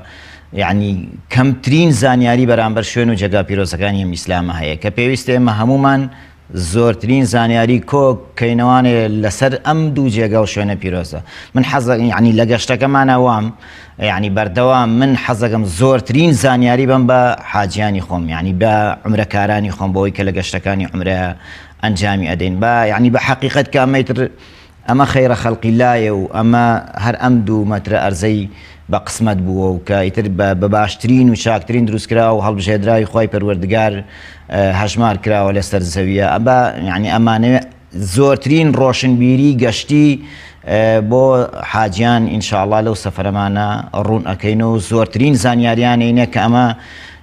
Speaker 3: یەعنی کەمترین زانیاری بەرامبەر شوێن و جێگا پیرۆزەکانی ئەم ئیسلامە هەیە کە پێویستە ئێمە هەموومان زۆرترین زانیاری کۆ کەینەوانێ لەسەر ئەم دوو جێگا و شوێنە پیرۆزە من حەز یعنی لە گەشتەکەمانە وام یعنی بەردەوام من حەزەکەم زۆرترین زانیاری بم بە حاجیانی خۆم یعنی بە عمرەکارانی خۆم بۆی کە لە گەشتەکانی عمرە ئەنجامی ئەدەین بە یعنی بە حەقیقەت کە ئەمەیتر ئەمە خەیرە خەلقی لایە و ئەمە هەر ئەم دوو مەترە ئەرزەی بە قسمەت بووە و کە ئیتر بە باشترین و چاکترین دروستکراو و هەڵبژێردراوی خوای پەروەردگار هەژمار کراوە لەسەر زەویە ئەبا یعنی ئەمانەوێ زۆرترین ڕۆشنبیری گەشتی بۆ حاجیان ئینشاءڵا لەو سەفەرەمانە ڕوون ئەکەین و زۆرترین زانیاریانەینە کە ئەمە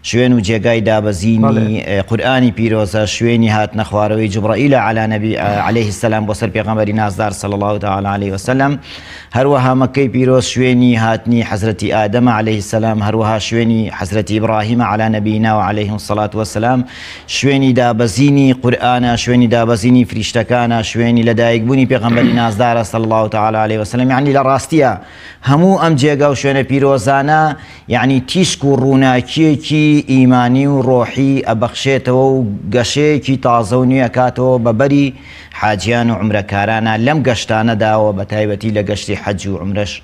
Speaker 3: شوێن و جێگای دابەزینی قورئانی پیرۆزە، شوێنی هاتنە خوارەوەی جوبڕەئیلە علی نبی علیه السلام بۆ سەر پێغەمبەری نازدار صلی اللە تعالی علیه وسلم، هەروەها مەککەی پیرۆز شوێنی هاتنی حەزرەتی ئادەمە علیه السلام، هەروەها شوێنی حەزرەتی ئیبڕاهیمە علی نبینا و علیهم الصلاة والسلام، شوێنی دابەزینی قورئانە، شوێنی دابەزینی فریشتەکانە، شوێنی لەدایکبوونی پێغەمبەری نازدارە صلی اللە تعالی علیه وسلم، یەعنی لە ڕاستیا هەموو ئەم جێگا و شوێنە پیرۆزانە یەعنی تیشک و ڕووناکییەکی ئیمانی و ڕۆحی ئەبەخشێتەوە و گەشەیەکی تازە و نوێ ئەکاتەوە بە بەری حاجیان و عومرەکارانا لەم گەشتانەدا و بە تایبەتی لە گەشتی حەج و عومرەش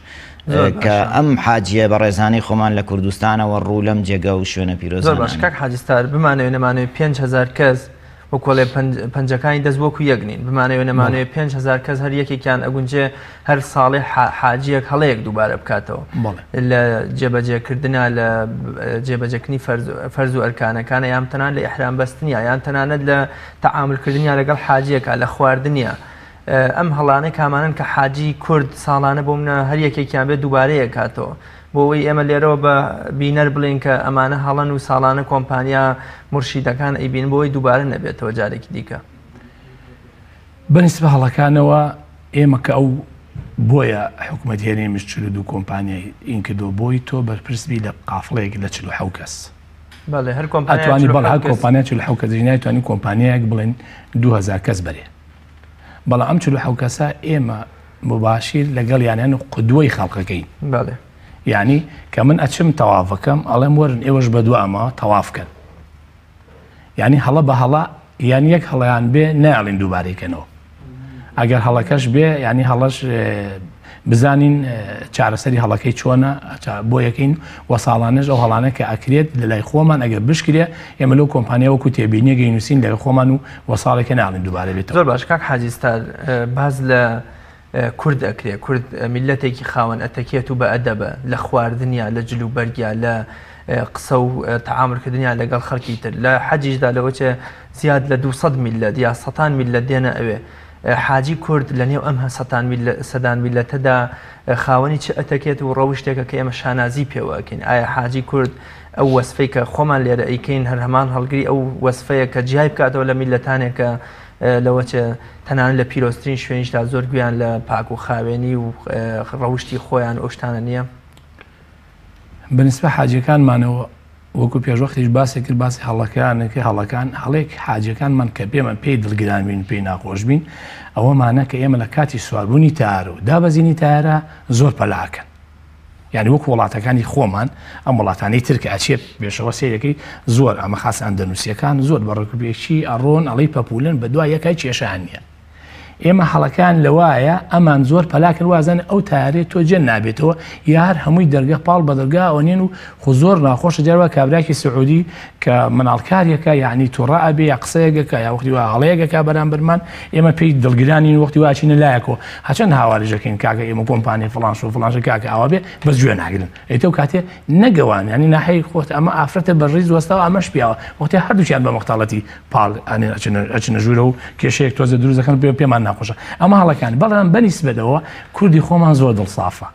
Speaker 3: کە ئەم حاجیە بەڕێزانەی خۆمان لە کوردستانەوە ڕوو لەم جێگا و شوێنە پیرۆزانە
Speaker 1: زۆر باش کاک حاجی ستار بمانەوێ نەمانەوێ 5000 کەس وەکو ئەڵێ پەنجەکانی دەست وەکو یەک نین بمانەوێ نەمانەوێ 5000 کەس هەر یەکێکیان ئەگونجێ هەر ساڵێ حاجیەک هەڵەیەک دووبارە بکاتەوە لە جێبەجێکردنا لە جێبەجێکردنی فەرز و ئەرکانەکانە یان تەنان لە ئیحرام بەستنیا یان تەنانەت لە تەعاملکردنیا لەگەڵ حاجیەکە لە خواردنیا ئەم هەڵانە کامانەن کە حاجی کورد ساڵانە بۆ منە هەر یەکێکیان بێت دووبارەیە کاتەوە بۆ ئەوەی ئێمە لێرەوە بە بینەر بڵێین کە ئەمانە هەڵەن و ساڵانە کۆمپانیا مورشیدەکان ئەیبین بۆ ئەوەی دووبارە نەبێتەوە جارێکی دیکە.
Speaker 2: بە نیسبە هەڵەکانەوە ئێمە کە ئەو بۆیە حکومەت هەرێمیش 42 کۆمپانیای ئین کردووە بۆی تۆ بەرپرس بی لە قافڵەیەک لە 47 کەس.
Speaker 1: بەڵێ هەر کۆمپانیا
Speaker 2: ئەتوانی بەڵێ هەر کۆمپانیا 47 کەس نایتوانی کۆمپانیایەک بڵێن 2000 کەس بەرێ. بەڵام ئەم 47 کەسە ئێمە موباشیر لەگەڵیانیان و قودوەی خەڵکەکەین.
Speaker 1: بەڵێ.
Speaker 2: یانی کە من ئەچم تەوافەکەم ئەڵێم وەرن ئێوەش بەدوامەوە تەواف کەن. یانی هەڵە بە هەڵە یان یەک هەڵەیان بێ نایەڵین دووبارەی کەنەوە. ئەگەر هەڵەکەش بێ یانی هەڵەش بزانین چارەسەری هەڵەکەی چۆنە بۆ یەکەین و ساڵانەش ئەو هەڵانە کە ئەکرێت لە لای خۆمان ئەگەر بشکرێ ئێمە لەو کۆمپانیا وەکو تێبینیەک ئەینووسین لای خۆمان و وە ساڵێکە ناڵین دووبارە بێتەوە.
Speaker 1: زۆر باش کاک حاجی ستار باس لە کورد ئەکرێ کورد میللەتێکی خاوەن ئەتەکێت و بە ئەدەبە لە خواردنیا لە جل و بەرگیا لە قسە و تەعامول کردنیان لەگەڵ خەڵکی تر لە حەجیشدا لەوەچێ زیاد لە 200 میللەت یا سەتان میللەت دێنە ئەوێ حاجی کورد لە نێو ئەم سەدان میللەتەدا خاوەنی چ ئەتەکێت و ڕەوشتێکە کە ئێمە شانازی پێوە ئەکەین؟ ئایا حاجی کورد ئەو وەسفەی کە خۆمان لێرە ئەیکەین هەر هەمان هەڵگری ئەو وەسفەیە کە جیای بکاتەوە لە میللەتانێک کە لەوەچێ تەنانەت لە پیرۆزترین شوێنیشدا زۆر گوێیان لە پاک و خاوێنی و ڕەوشتی خۆیان و ئەو شتانە نییە؟
Speaker 2: بەنیسبە حاجیەکانمانەوە وەکو پێشوەختیش باسی کرد باسی هەڵەکان کرد هەڵەکان هەڵێک حاجیەکانمان کە پێمان پێی دڵگران بین پێی ناخۆش بین ئەوەمانە کە ئێمە لە کاتی سواربوونی تارە و دابەزینی تارە زۆر پەلاکەن یعنی وەکو وڵاتەکانی خۆمان ئەم وڵاتانی تر کە ئەچێت پێشەوە سەیرەکەی زۆر ئەمە خاص ئەندەنووسیەکان زۆر بە ڕێکوپێکی ئەڕۆن ئەڵی پەپولن بە دوای یەکای کێشیان نییە ئێمە هەڵەکان لەوایە ئەمان زۆر پەلاکن وازانن ئەو تارێ تۆ جێ نابێتەوە یا هەر هەمووی دەرگە پاڵ بە دەرگا ئەوەنێن و خۆ زۆر ناخۆشە جار وا کابراکی سعودی کە مناڵکاریەکە یعنی توڕە ئەبێ یا قسەیەکەکە یا وەختی وا هەڵەیەکەکە بەرامبەرمان ئێمە پێی دڵگرانین وەختی وا ئەچینە لایەکەوە هەچەند هاواریش ئەکەین کاکە ئێمە کۆمپانیای فڵان شو فڵان شو کاکە ئاوا بێ بەس گوێ ناگرن ئەی تۆ کاتێ نەگەوان یانی ناحەی خۆت ئەمە ئافرەتە بە ڕیز وەستاوە ئەمەش پیاوە وەختێ هەردووکیان بە مختاڵەتی پاڵ ئەنێن ئەچنە ئەچنە ژوورە و کێشەیەک تۆزێ دروست دەکەن پێ پێمان ناخۆشە ئەمە هەڵەکان بەڵام بەنیسبەتەوە کوردی خۆمان زۆر دڵسافە.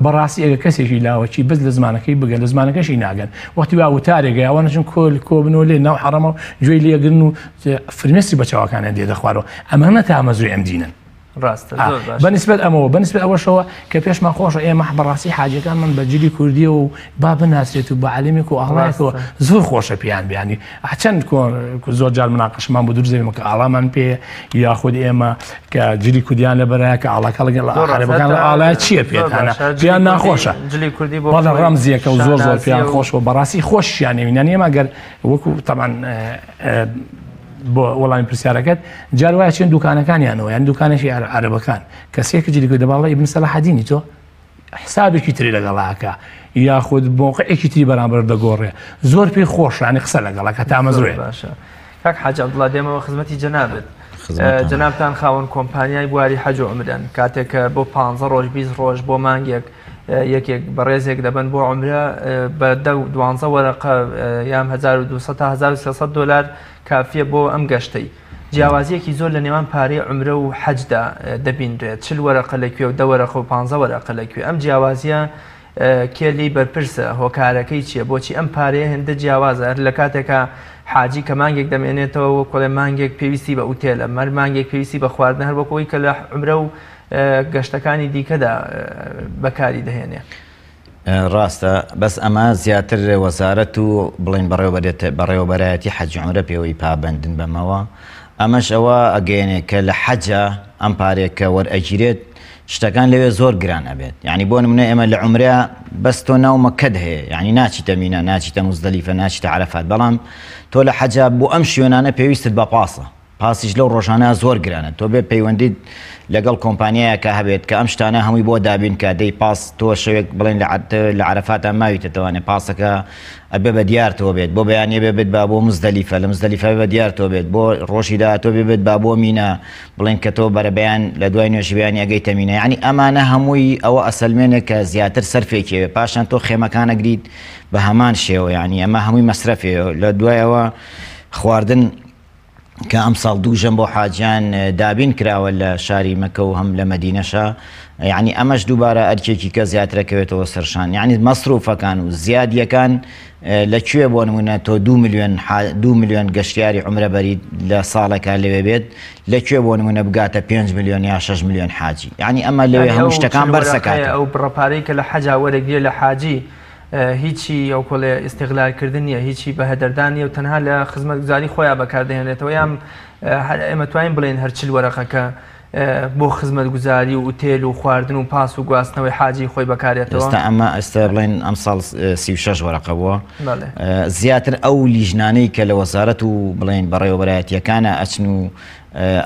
Speaker 2: بەڕاستی ئەگەر کەسێکی لاوەکی بەس لە زمانەکەی بگەن لە زمانەکەشی ناگەن وەختی وا وتارێک ئەوە نەچن کۆل کۆبنەوە لێ ناو حەڕەمە و گوێی لێگرن و فرمێسکی بە چاوەکانیان دێتە خوارەوە ئەمانە تامەزرۆی ئەم دینن.
Speaker 1: ڕاستە زۆر باشە.
Speaker 2: بەنسبەت ئەمەوە بەنسبەت ئەوەشەوە کە پێشمان خۆشە ئێمە بەڕاستی حاجیەکانمان بە جلی کوردیەوە و با بناسرێت و بە عەلەمێک و ئاڵایەکەوە
Speaker 1: ڕاستە.
Speaker 2: زۆر خۆشە پێیان بیانی چەند زۆر جار مناقشمان بۆ دروست دەبێت کە ئاڵامان پێ یاخود ئێمە کە جلی کوردیان لەبەرە کە ئاڵاکە لەگەڵ
Speaker 1: زۆر ڕاستە.
Speaker 2: عەرەبەکان لە
Speaker 1: تا
Speaker 2: ئاڵایە چییە
Speaker 1: زۆر
Speaker 2: پێتانە
Speaker 1: باشە. جلی
Speaker 2: پێیان
Speaker 1: کوردی
Speaker 2: ناخۆشە
Speaker 1: جلی کوردی بۆ
Speaker 2: بەڵێ
Speaker 1: خۆی
Speaker 2: ڕەمزیەکە و زۆر زۆر
Speaker 1: شانازیە
Speaker 2: پێیان
Speaker 1: و
Speaker 2: خۆشە و بەڕاستی خۆشیان نەوینان ئێمە گەر وەکو تەبعەن بۆ وەڵامی پرسیارەکەت جار وایە چێن دوکانەکانیانەوە یان دوکانێکی عەرەبەکان کەسێک جلی کوردی دەباڵە ئیبن سەلاحەدینی تۆ حسابێکی تری لەگەڵاکە یاخود مۆقعێکی تری بەرامبەر دەگۆڕێ زۆر پێی خۆشانی قسە لەگەڵەکە تامەزرۆێ
Speaker 1: باشە کاک حاج عەبدوڵا دێمەوە خزمەتی جەنابت
Speaker 3: خزمەتان.
Speaker 1: جەنابتان خاوەن کۆمپانیای بواری حەج و عومرەن کاتێک کە بۆ 15 ڕۆژ 20 ڕۆژ بۆ مانگێک یەکێک بەڕێزێک دەبن بۆ عومرە بە دە دوانزە وەرەقە یان 1200 تا 1300 دلار کافیە بۆ ئەم گەشتەی. جیاوازیەکی زۆر لە نێوان پارەی عومرە و حەجدا دەبینرێت، 40 وەرەقە لە کوێ و 10 وەرەقە و 15 وەرەقە لە کوێ. ئەم جیاوازیە کێ لێی بەرپرسە؟ هۆکارەکەی چییە؟ بۆچی ئەم پارەیە هێندە جیاوازە؟ هەر لە کاتێکا حاجی کە مانگێک دەمێنێتەوە وەک بڵێ مانگێک پێویستی بە ئوتێلە، مەر مانگێک پێویستی بە خواردنە، هەر وەک ئەوەی کە لە عومرە و گەشتەکانی دیکەدا بەکاری دەهێنێ.
Speaker 3: ڕاستە بەس ئەمە زیاتر وەزارەت و بڵێن بەڕێوەبەرایەتی حەج و عومرە پێوەی پابەندن بەمەوە ئەمەش ئەوە ئەگەیەنێ کە لە حەجا ئەم پارەیە کە وەرئەگیرێت شتەکان لەوێ زۆر گران ئەبێت یعنی بۆ نمونە ئێمە لە عومرە بەس تۆ ناو مەکەت هەیە یعنی ناچیتە مینا ناچیتە موزدەلیفە ناچیتە عەرەفات بەڵام تۆ لە حەجا بۆ ئەم شوێنانە پێویستت بە پاسە پاسیش لەو ڕۆژانە زۆر گرانە تۆ بێ پەیوەندیت لەگەڵ کۆمپانیایەکە هەبێت کە ئەم شتانە هەمووی بۆ دابین کە دەی پاس تۆ شەوێک بڵێن لە عەرەفاتا ماویتەتەوانێ پاسەکە ئەبێ بە دیارتەوە بێت بۆ بەیانیە بێ بێت با بۆ مزدەلیفە لە مزدەلیفە بە دیارتەوە بێت بۆ ڕۆژی داهاتوو بێ بێت با بۆ مینا بڵێن کە تۆ بەرەبەیان لە دوای نوێژی بەیانی ئەگەیتە مینا یعنی ئەمانە هەمووی ئەوە ئەسەلمێنێ کە زیاتر سەرفێکی هەیە پاشان تۆ خێمەکان ئەگریت بە هەمان شێوە یعنی ئەمە هەمووی مەسرەفێ لە دوایەوە خواردن کە ئەمساڵ دوو ژەم بۆ حاجیان دابین کراوە لە شاری مەکە و هەم لە مەدینەشا یعنی ئەمەش دووبارە ئەرکێکی کە زیاترەکەوێتەوە سەرشان یعنی مەسروفەکان و زیادیەکان لە کوێ بۆ نمونە تۆ دو میلیۆن دو میلیۆن گەشتیاری عمرە بەریت لە ساڵێکا لەوێ بێت لە کوێ بۆ نمونە بگاتە 5 میلیۆن یا 6 میلیۆن حاجی یعنی ئەمە لەوێ هەموو شتەکان بەرزەکات
Speaker 1: ئەو بڕە پارەی کە لە حەجا وەرەگرێ لە حاجی هیچی ئەو کۆڵێ ئیستیغلال کردن نییە، هیچی بەهەدەردان نییە و تەنها لە خزمەتگوزاری خۆیان بەکاردەهێنرێتەوە یان هەر ئێمە توانین بڵێین هەر 40 وەرەقەکە بۆ خزمەتگوزاری و ئوتێل و خواردن و پاس و گواستنەوەی حاجی خۆی بەکارێتەوە.
Speaker 3: ئێستا ئەمە ئێستا بڵێن ئەمساڵ 36 وەرەقە بووە زیاتر ئەو لیژنانەی کە لە وەزارەت و بڵێن بەڕێوەبەرایەتیەکانە ئەچن و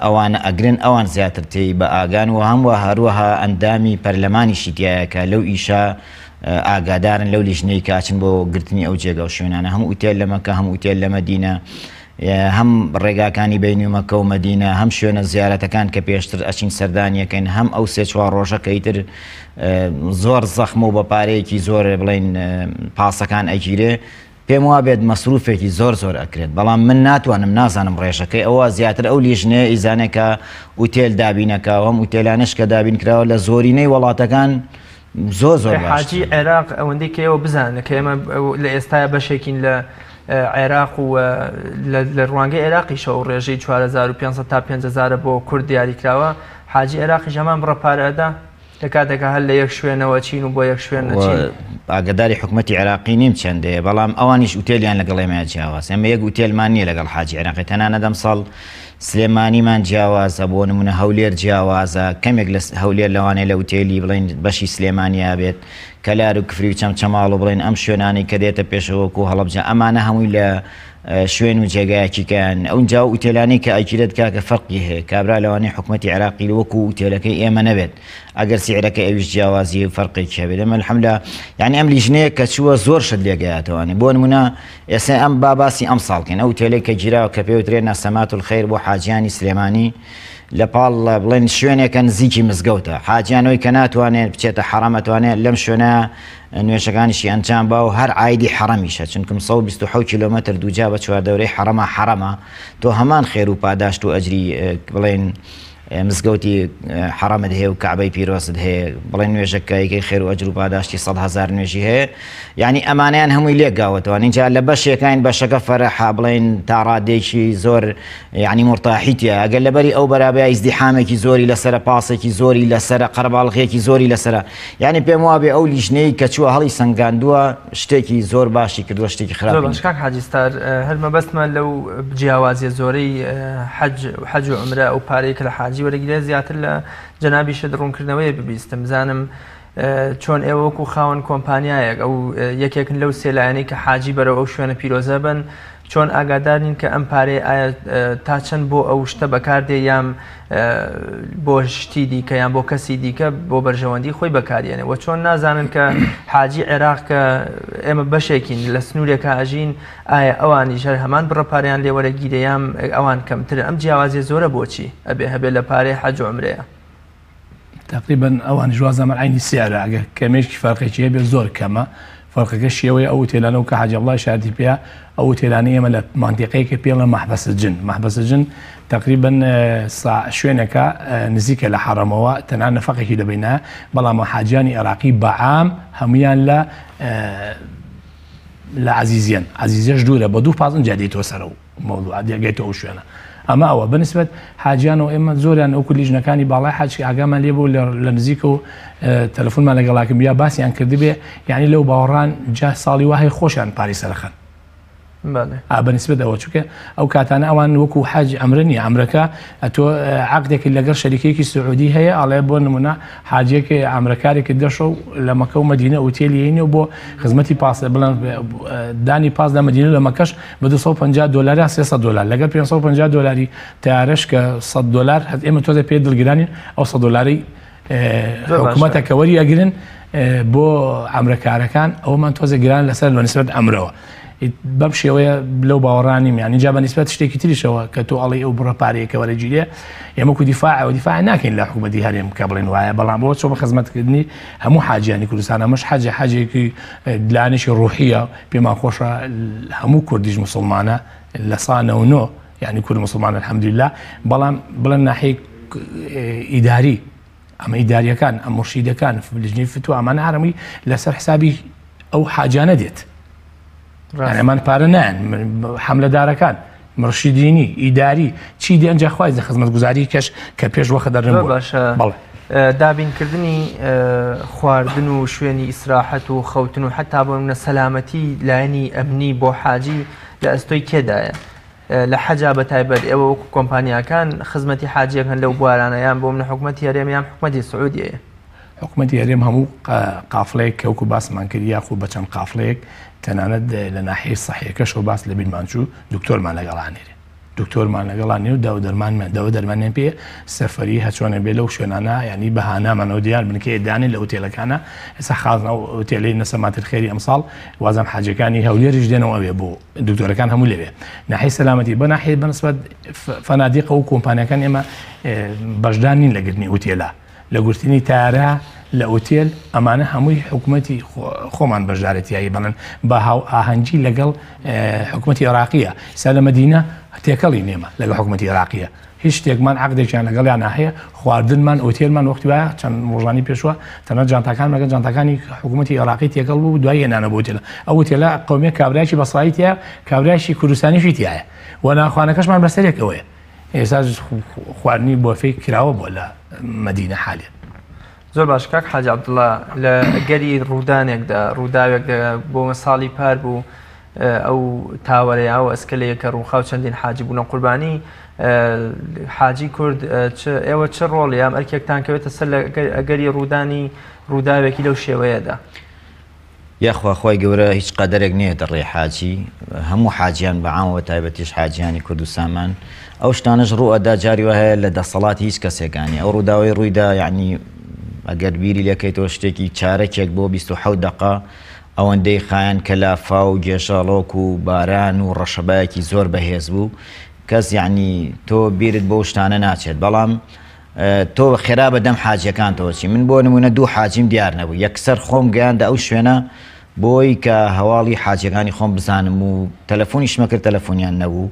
Speaker 3: ئەوانە ئەگرن ئەوان زیاتر تێی بە ئاگان و هەم وە هەروەها ئەندامی پەرلەمانیشی تایە کە لەو ئیشە ئاگادارن لەو لیژنەی کە ئەچن بۆ گرتنی ئەو جێگا و شوێنانە هەم ئوتێل لە مەکە هەم ئوتێل لە مەدینە هەم ڕێگاکانی بینی مەکە و مەدینە هەم شوێنە زیارەتەکان کە پێشتر ئەچین سەردانیەکەین هەم ئەو سێ چوار ڕۆژە کە ئیتر زۆر زەخمە و بە پارەیەکی زۆر بڵین پاسەکان ئەگیرێ پێم وابێت مەسروفێکی زۆر زۆر ئەکرێت بەڵام من ناتوانم نازانم ڕێژەکەی ئەوە زیاتر ئەو لیژنەیە ئیزانێ کە ئوتێل دابینەکە و هەم ئوتێلانەش کە دابین کراوە لە زۆرینەی وڵاتەکان زۆر زۆر
Speaker 1: حاجی عێراق ئەوەندەی کە ئێوە بزانن کە ئێمە لە ئێستایا بەشێکین لە عێراق و لە ڕوانگەی عێراقیشەوە ڕێژەی 4500 تا 5000 بۆ کورد دیاریکراوە حاجی عێراقیش هەمان بڕە پارە ئەدا لە کاتێکا هەر لە یەک شوێنەوە چین و بۆ یەک شوێن نەچین.
Speaker 3: ئاگەداری حکومەتی عێراقی نیم چەندەیە بەڵام ئەوانیش ئوتێلیان لەگەڵ ئێمە جیاواز ئێمە یەک ئوتێلمان نییە لەگەڵ حاجی عێراقی تەنانەت ئەمساڵ سلێمانیمان جیاوازە بۆ نمونە هەولێر جیاوازە کەمێک لە هەولێر لەوانەیە لە ئوتێلی بڵێن بەشی سلێمانیا بێت کەلار و کفری و چەمچەماڵ و بڵێن ئەم شوێنانەی کە دێتە پێشەوە وەکو هەڵەبجە ئەمانە هەمووی لە شوێن و جێگایەکی کەیان ئەونجا ئەو ئوتێلانەی کە ئەگیرێت کاکە فەرقی هەیە کابرا لەوانەیە حکومەتی عێراقی وەکو ئوتێلەکەی ئێمە نەبێت ئەگەر سیعرەکە ئەویش جیاوازی و فەرقێکی هەبێت ئەمە الحمدلله یعنی ئەم لیژنەیە کە چووە زۆر شت لێگەیاتەوانی بۆ نمونە ئێستا ئەم با باسی ئەم ساڵ کەین ئەو ئوتێلەی کە گیراوە کە پێوترێ نەسەمات الخیر بۆ حاجیانی سلێمانی لە پاڵ بڵێن شوێنێکە نزیکی مزگەوتە حاجیانەوەی کە ناتوانێت بچێتە حەڕەم ئەتوانێت لەم شوێنە نوێژەکانیشی ئەنجام با و هەر عایدی حەڕەمیشە چونکم 127 کیلۆمەتر دووجا بە چواردەورەی حەڕەمە حەڕەمە تۆ هەمان خێر و پاداشت و ئەجری بڵێن مزگەوتی حەڕەمت هەیە و کەعبەی پیرۆزت هەیە بڵێن نوێژەکە یەکەی خێر و ئەجر و پاداشتی 100 هەزار نوێژی هەیە. یعنی ئەمانیان هەمووی لێک گاوەتەوە. اینجا لە بەشێکین بەشەکە فەرەحە، بڵێن تا ڕادێکی زۆر یعنی مرتاحیتە. ئەگەر لەبەری ئەو بەرابەیە ئیزدیحامێکی زۆری لەسرە، پاسێکی زۆری لەسرە، قەرەباڵغێکی زۆری لەسرە، یعنی پێم وابێ ئەو لیژنەی کە چووە هەڵی سەنگاندووە شتێکی زۆر باشی کردووە، شتێکی خراپ.
Speaker 1: زۆر باش کاک حاجی ستار، هەر مەبەستمە لەو جیاوازیە زۆرەی حەج و عومرە، ئەو پارەی کە لە حاجی وەرەگیرێت، زیاتر لە جەنابیشت ڕوونکردنەوەی ببیستم، بزانم چۆن ئێوە وەکو خاوەن کۆمپانیایەک ئەو یەکێکن لەو سێ لایەنەی کە حاجی بەرەو ئەو شوێنە پیرۆزە بن، چۆن ئاگادار نین کە ئەم پارەیە ئایا تا چەند بۆ ئەو شتە بەکاردێ یان بۆ شتی دیکە یان بۆ کەسی دیکە بۆ بەرژەوەندی خۆی بەکاریێنێ، و چۆن نازانن کە حاجی عێراق کە ئێمە بەشێکین لە سنوورێکا ئەژین، ئایا ئەوانیش هەر هەمان بڕە پارەیان لێوەرەگیرێ یان ئەوان کەمترن؟ ئەم جیاوازیە زۆرە بۆچی ئەبێ هەبێ لە پارەی حەج و عومرەیە؟
Speaker 2: تقریبا ئەوانیش وازانم عینی سعرە، ئەگەر کەمێکی فەرقێکی هەبێ زۆر کەمە. فەرقەکە شێوەیە ئەو ئوتێلانە و کە حاجی عەبدوڵای شاردی پێیە، ئەو ئوتێلانەی ئێمە لە مانتیقەیەکە پێڵە مەحبەس جن. مەحبەس جن تقریبا شوێنێکە نزیکە لە حەڕەمەوە، تەنها نەفەقێکی لە بەینە، بەڵام حاجیانی عێراقی بەعام هەمویان لە عەزیزیەن. عەزیزیەش دوورە، بە دوو پاس ئینجا دێیتەوە سەرەوە مەوزوع دێگەیتەوە ئەو شوێنە. ئەمە ئەوە بەنسبەت حاجیانەوە ئێمە زۆریان ئەو لیژنەکانی باڵای حاج ئاگامان لێ بوو لە نزیکە و تەلەفۆنمان لەگەڵاکەم یا باسیان کردبێ، یعنی لەو باوەڕان جا ساڵی وای خۆشیان پارەی سەرخەن بەنسبەت ئەوە، چونکە ئەو کاتانە ئەوان وەکو حاج ئەمرە نییە. ئەمرەکە ئەتۆ عقدێکی لەگەڵ شەریکێکی سعودی هەیە، ئەڵێ بۆ نمونە حاجێک ئەمرەکارێکی دەشەو لە مەکە و مەدینە ئوتێلی هینی و بۆ خزمەتی پاس بڵێن دانی پاس لە مەدینە لە مەکەش بە 250 دلار یا 300 دلار لەگەڵ 550 دلاری تیارەش کە 100 دلار، ئێمە تۆزە پێ دڵگرانین ئەو 100 دلاری حکوومەتە کە وەری ئەگرن بۆ ئەمرەکارەکان، ئەومان تۆزە گران لەسەر بە نسبەت ئەمرەوە. بەم شێوەیە لەو باوەڕانیم. یعنی جا بە نسبەت شتێکی تریشەوە کە تۆ ئەڵێ ئەو بڕە پارەیەکە وەرەگیرێ، ئێمە کو دیفاع و دیفاع ناکەین لە حکوومەتی هەرێم کە بڵێن وایە، بەڵام بۆ چۆ بە خزمەتکردنی هەموو حاجیانی کوردستان. ئەمەش حەجە حەجێکی لانێکی ڕوحیە، پێمان خۆشە هەموو کوردیش مسلمانە لە 99، یعنی کورد مسلمان الحمدلله. بەڵام بڵێن ناحیەی ئیداری، ئەمە ئیداریەکان، ئەم مرشیدەکان، لجنەی فتوا، ئەمانە هەرەمووی لەسەر حسابی ئەو حاجانە دێت. ئەمان پارە نایەن حەملەدارەکان، مرشیدینی ئیداری چی دێن، جا خوای خزمەتگوزاری کەش کە پێش وەخت دەرن.
Speaker 1: باشە،
Speaker 2: بەڵێ.
Speaker 1: دابینکردنی خواردن و شوێنی ئیسراحەت و خەوتن و حتا بۆ منە سەلامەتی لایەنی ئەمنی بۆ حاجی لە ئەستۆی کێدایە لە حەجا بە تایبەت؟ ئێوە وەکو کۆمپانیاکان خزمەتی حاجیەکەن لەو بوارانە یان بۆ منە حکوومەتی هەرێم یان حکوومەتی سعودیەیە؟
Speaker 2: حکوومەتی هەرێم هەموو قافلەیەک کە وەکو باسمان کرد یاخود بە چەند قافلەیەک، تەنانەت لە ناحیەی سەحیەکەشەوە باس لە بیرمان چوو، دکتۆرمان لەگەڵا نێرێ، دکتۆرمان لەگەڵا نێ و داو دەرمانمان داوا دەرمانیان پێ سەفەری هەچۆنە بێ لەو شوێنانە، ینی بەهانامانەوە دیار بنکەیە دانێ لە ئوتێلەکانە. ئێستا خازنا ئەو ئوتێلەی نەسەماتر خێری ئەمساڵ وازم حاجەکانی هەولێریش دێنەوە ئەوێ بۆ دکتۆرەکان هەموو لەوێ. ناحیەی سەلامەتی بە ناحیە بەنسبەت فەنادیقە و کۆمپانیەکان ئێمە بەشدار نین لە گرتنی ئوتێلە، لە گرتنی تارە لە ئوتێل، ئەمانە هەمووی حکوومەتی خۆمان بەشدارەتیایی بڵێن بە هاو ئاهەنگی لەگەڵ حکوومەتی عێراقیە. سا لە مەدینە تێکەڵی نێمە لەگەڵ حکوومەتی عێراقیە، هیچ شتێکمان عقدێکیان لەگەڵیان هەیە، خواردنمان، ئوتێلمان وەختی وایە چەند ڕۆژانی پێشوە تەنها جانتاکان لەگەڵ جانتاکانی حکوومەتی عێراقی تێکەڵ بوو، دوای هێنانە بۆ ئوتێلە. ئەو ئوتێلە قومیە کابرایکی بەسڕایی تایە، کابرایکی کوردستانیشی تایە و ناخوانەکەشمان بەسەرێکەوەیە. ئێستا خواردنی بۆفەی کراوە بۆ لە مەدینە حالیان.
Speaker 1: زۆر باش کاک حاجی عەبدوڵا، لە گەری ڕوودانێکدا، ڕووداوێکدا بۆ ساڵی پار بوو، ئەو تاوەرەیە ئەو ئەسکەلەیە کە ڕووخاو چەندین حاجی بوونە قوربانی، حاجی کورد، ئێوە چ ڕۆڵ یان ئەرکێکتان کەوێتە سەر لە ئەگەری ڕوودانی ڕووداوێکی لەو شێوەیەدا؟
Speaker 3: یاخوا خوای گەورە هیچ قەدەرێک نەیەتە ڕێی حاجی، هەموو حاجیان بە عام و تایبەتیش حاجیانی کوردستانمان. ئەو شتانەش ڕوو ئەدا جاری وا هەیە لە دەسەڵاتی هیچ کەسێکانی. ئەو ڕووداوەی ڕوویدا یعنی ئەگەر بیری لێکەیتەوە شتێکی چارەکێک بۆ 27 دقە ئەوەندەی خایەن کە لافاو و گێژەڵۆک و باران و ڕەشەبایەکی زۆر بەهێز بوو، کەس یعنی تۆ بیرت بۆ شتانە ناچێت. بەڵام تۆ خێرا بە دەم حاجیەکانتەوە چی. من بۆ نمونە دوو حاجیم دیار نەبوو، یەکسەر خۆم گەیاندە ئەو شوێنە بۆی کە هەواڵی حاجیەکانی خۆم بزانم و تەلەفۆنیشمە کرد، تەلەفۆنیان نەبوو.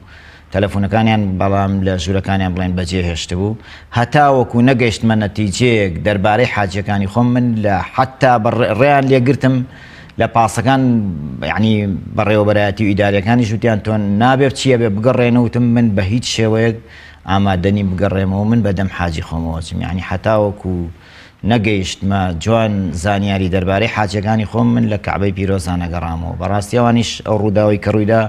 Speaker 3: تەلەفونەکانیان بەڵام لە ژوورەکانیان بڵێن بەجێ هێشتبوو هەتاوەکو نەگەیشتمە نەتیجەیەک دەربارەی حاجیەکانی خۆم من لە حتا ڕێیان لێگرتم لە پاسەکان یعنی بەڕێوەبەرایەتی و ئیداریەکانیش وتیان تۆ نابێ بچیە بێ بگەڕێنەوە وتم من بە هیچ شێوەیەک ئامادەنی بگەڕێمەوە من بەدەم حاجی خۆمەوە چم یعنی هەتاوەکو نەگەیشتمە جوان زانیاری دەربارەی حاجەکانی خۆم من لە کەعبەی پیرۆزا نەگەڕامەوە بەڕاستی ئەوانیش ئەو ڕووداوی کە ڕوویدا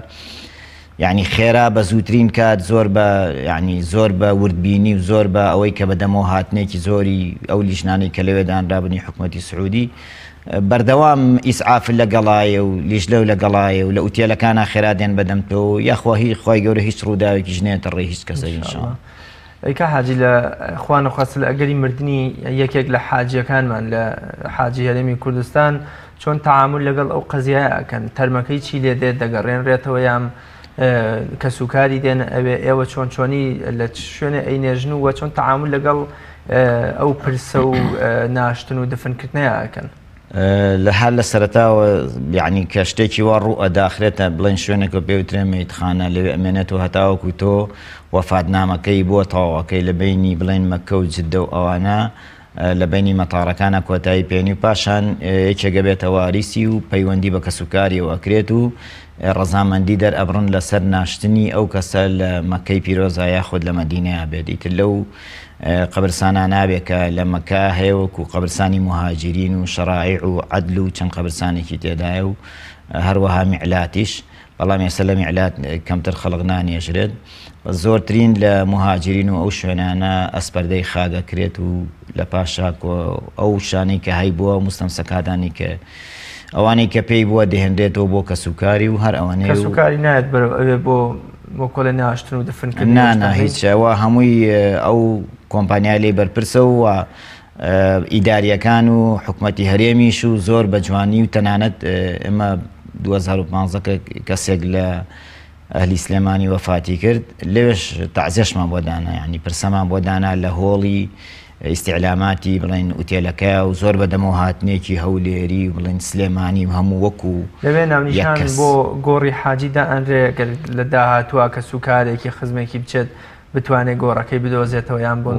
Speaker 3: یعنی خێرا بە زووترین کات زۆر بە یعنی زۆر بە وردبینی و زۆر بە ئەوەی کە بەدەمەوە هاتنێکی زۆری ئەو لیژنانەی کە لەوێ دانرابنی حکوومەتی سعودی بەردەوام ئیسعاف لەگەڵایە و لیژلەو لەگەڵایە و لە ئوتێلەکانا خێرا دێن بەدەم تۆ یاخوا هی خوای گەورە هیچ ڕووداوێکیش نێتە ڕێی هیچ کەسێک ان شاء الله.
Speaker 1: ئەی کا حاجی لە خوا نەخواستە لە ئەگەری مردنی یەکێک لە حاجیەکانمان لە حاجی هەرێمی کوردستان چۆن تەعامول لەگەڵ ئەو قەزیایە ئەکەن تەرمەکەی چی لێ دێت دەگەڕێنرێتەوە یان کەسوکاری دێن ئەوێ ئێوە چۆن چۆنی لە شوێنێ ئەی نێژن و چۆن تەعامول لەگەڵ ئەو پرسە و ناشتن و دفنکردنەیە ئەکەن؟
Speaker 3: لە هەر لە سەرەتاوە یعنی کە شتێکی وا ڕوو ئەداخرێتە بڵێن شوێنێکە پێ وترێ مەیتخانە لەوێ ئەمێنێتەوە هەتاوەکو تۆ وەفاتنامەکەی بۆ تەواوەکەی لە بینی بڵێن مەکە و جدە و ئەوانە لە بەینی مەتارەکانا کۆتایی پێنی و پاشان یەکێک ئەبێتە واریسی و پەیوەندی بە کەسوکاریەوە ئەکرێت و ڕەزامەندی دەرئەبڕن لەسەر ناشتنی ئەو کەسە لە مەکەی پیرۆزا یاخود لە مەدینەیا بێت ئیتر لەو قەبرسانە نابێت کە لە مەکە هەیە وەکو قەبرسانی موهاجیرین و شەرائیع و عەدل و چەند قەبرسانێکی تێدایە و هەروەها میعلاتیش بەڵام ئێستا لە میعلات کەمتر خەڵک نانێژرێت زۆرترین لە موهاجرین و ئەو شوێنانە ئەسپەردەی خاک ئەکرێت و لە پاشا ئەو شانەی کە هەیبووە مستەمسەکاتانی کە ئەوانەی کە پێی بووە دەهێنرێتەوە بۆ کەسوکاری و هەر ئەوەنەی
Speaker 1: کەسوکاری نایەت بەرەو ئەوێ بۆ بۆ کۆلە ناشتن و دفنکردن
Speaker 3: نا نا هیچ ئەوە هەمووی ئەو کۆمپانیای لێی بەرپرسە و ئیداریەکان و حکومەتی هەرێمیش و زۆر بە جوانی و تەنانەت ئێمە 2015 کە کەسێک لە ئەهلی سلێمانی وەفاتی کرد لەوێش تەعزیەشمان بۆ دانا یعنی پرسەمان بۆ دانا لە هۆڵی ئیستعلاماتی بڵێن ئوتێلەکە و زۆر بەدەمەوە هاتنێکی هەولێری و بڵێن سلێمانی و هەموو وەکو
Speaker 1: لەوێ ناونیشان بۆ گۆڕی حاجی دائەنرێ گەر لە داهاتووە کەسوکارێکی خزمێکی بچێت بتوانێت گۆڕەکەی بدۆزێتەوە یان بۆ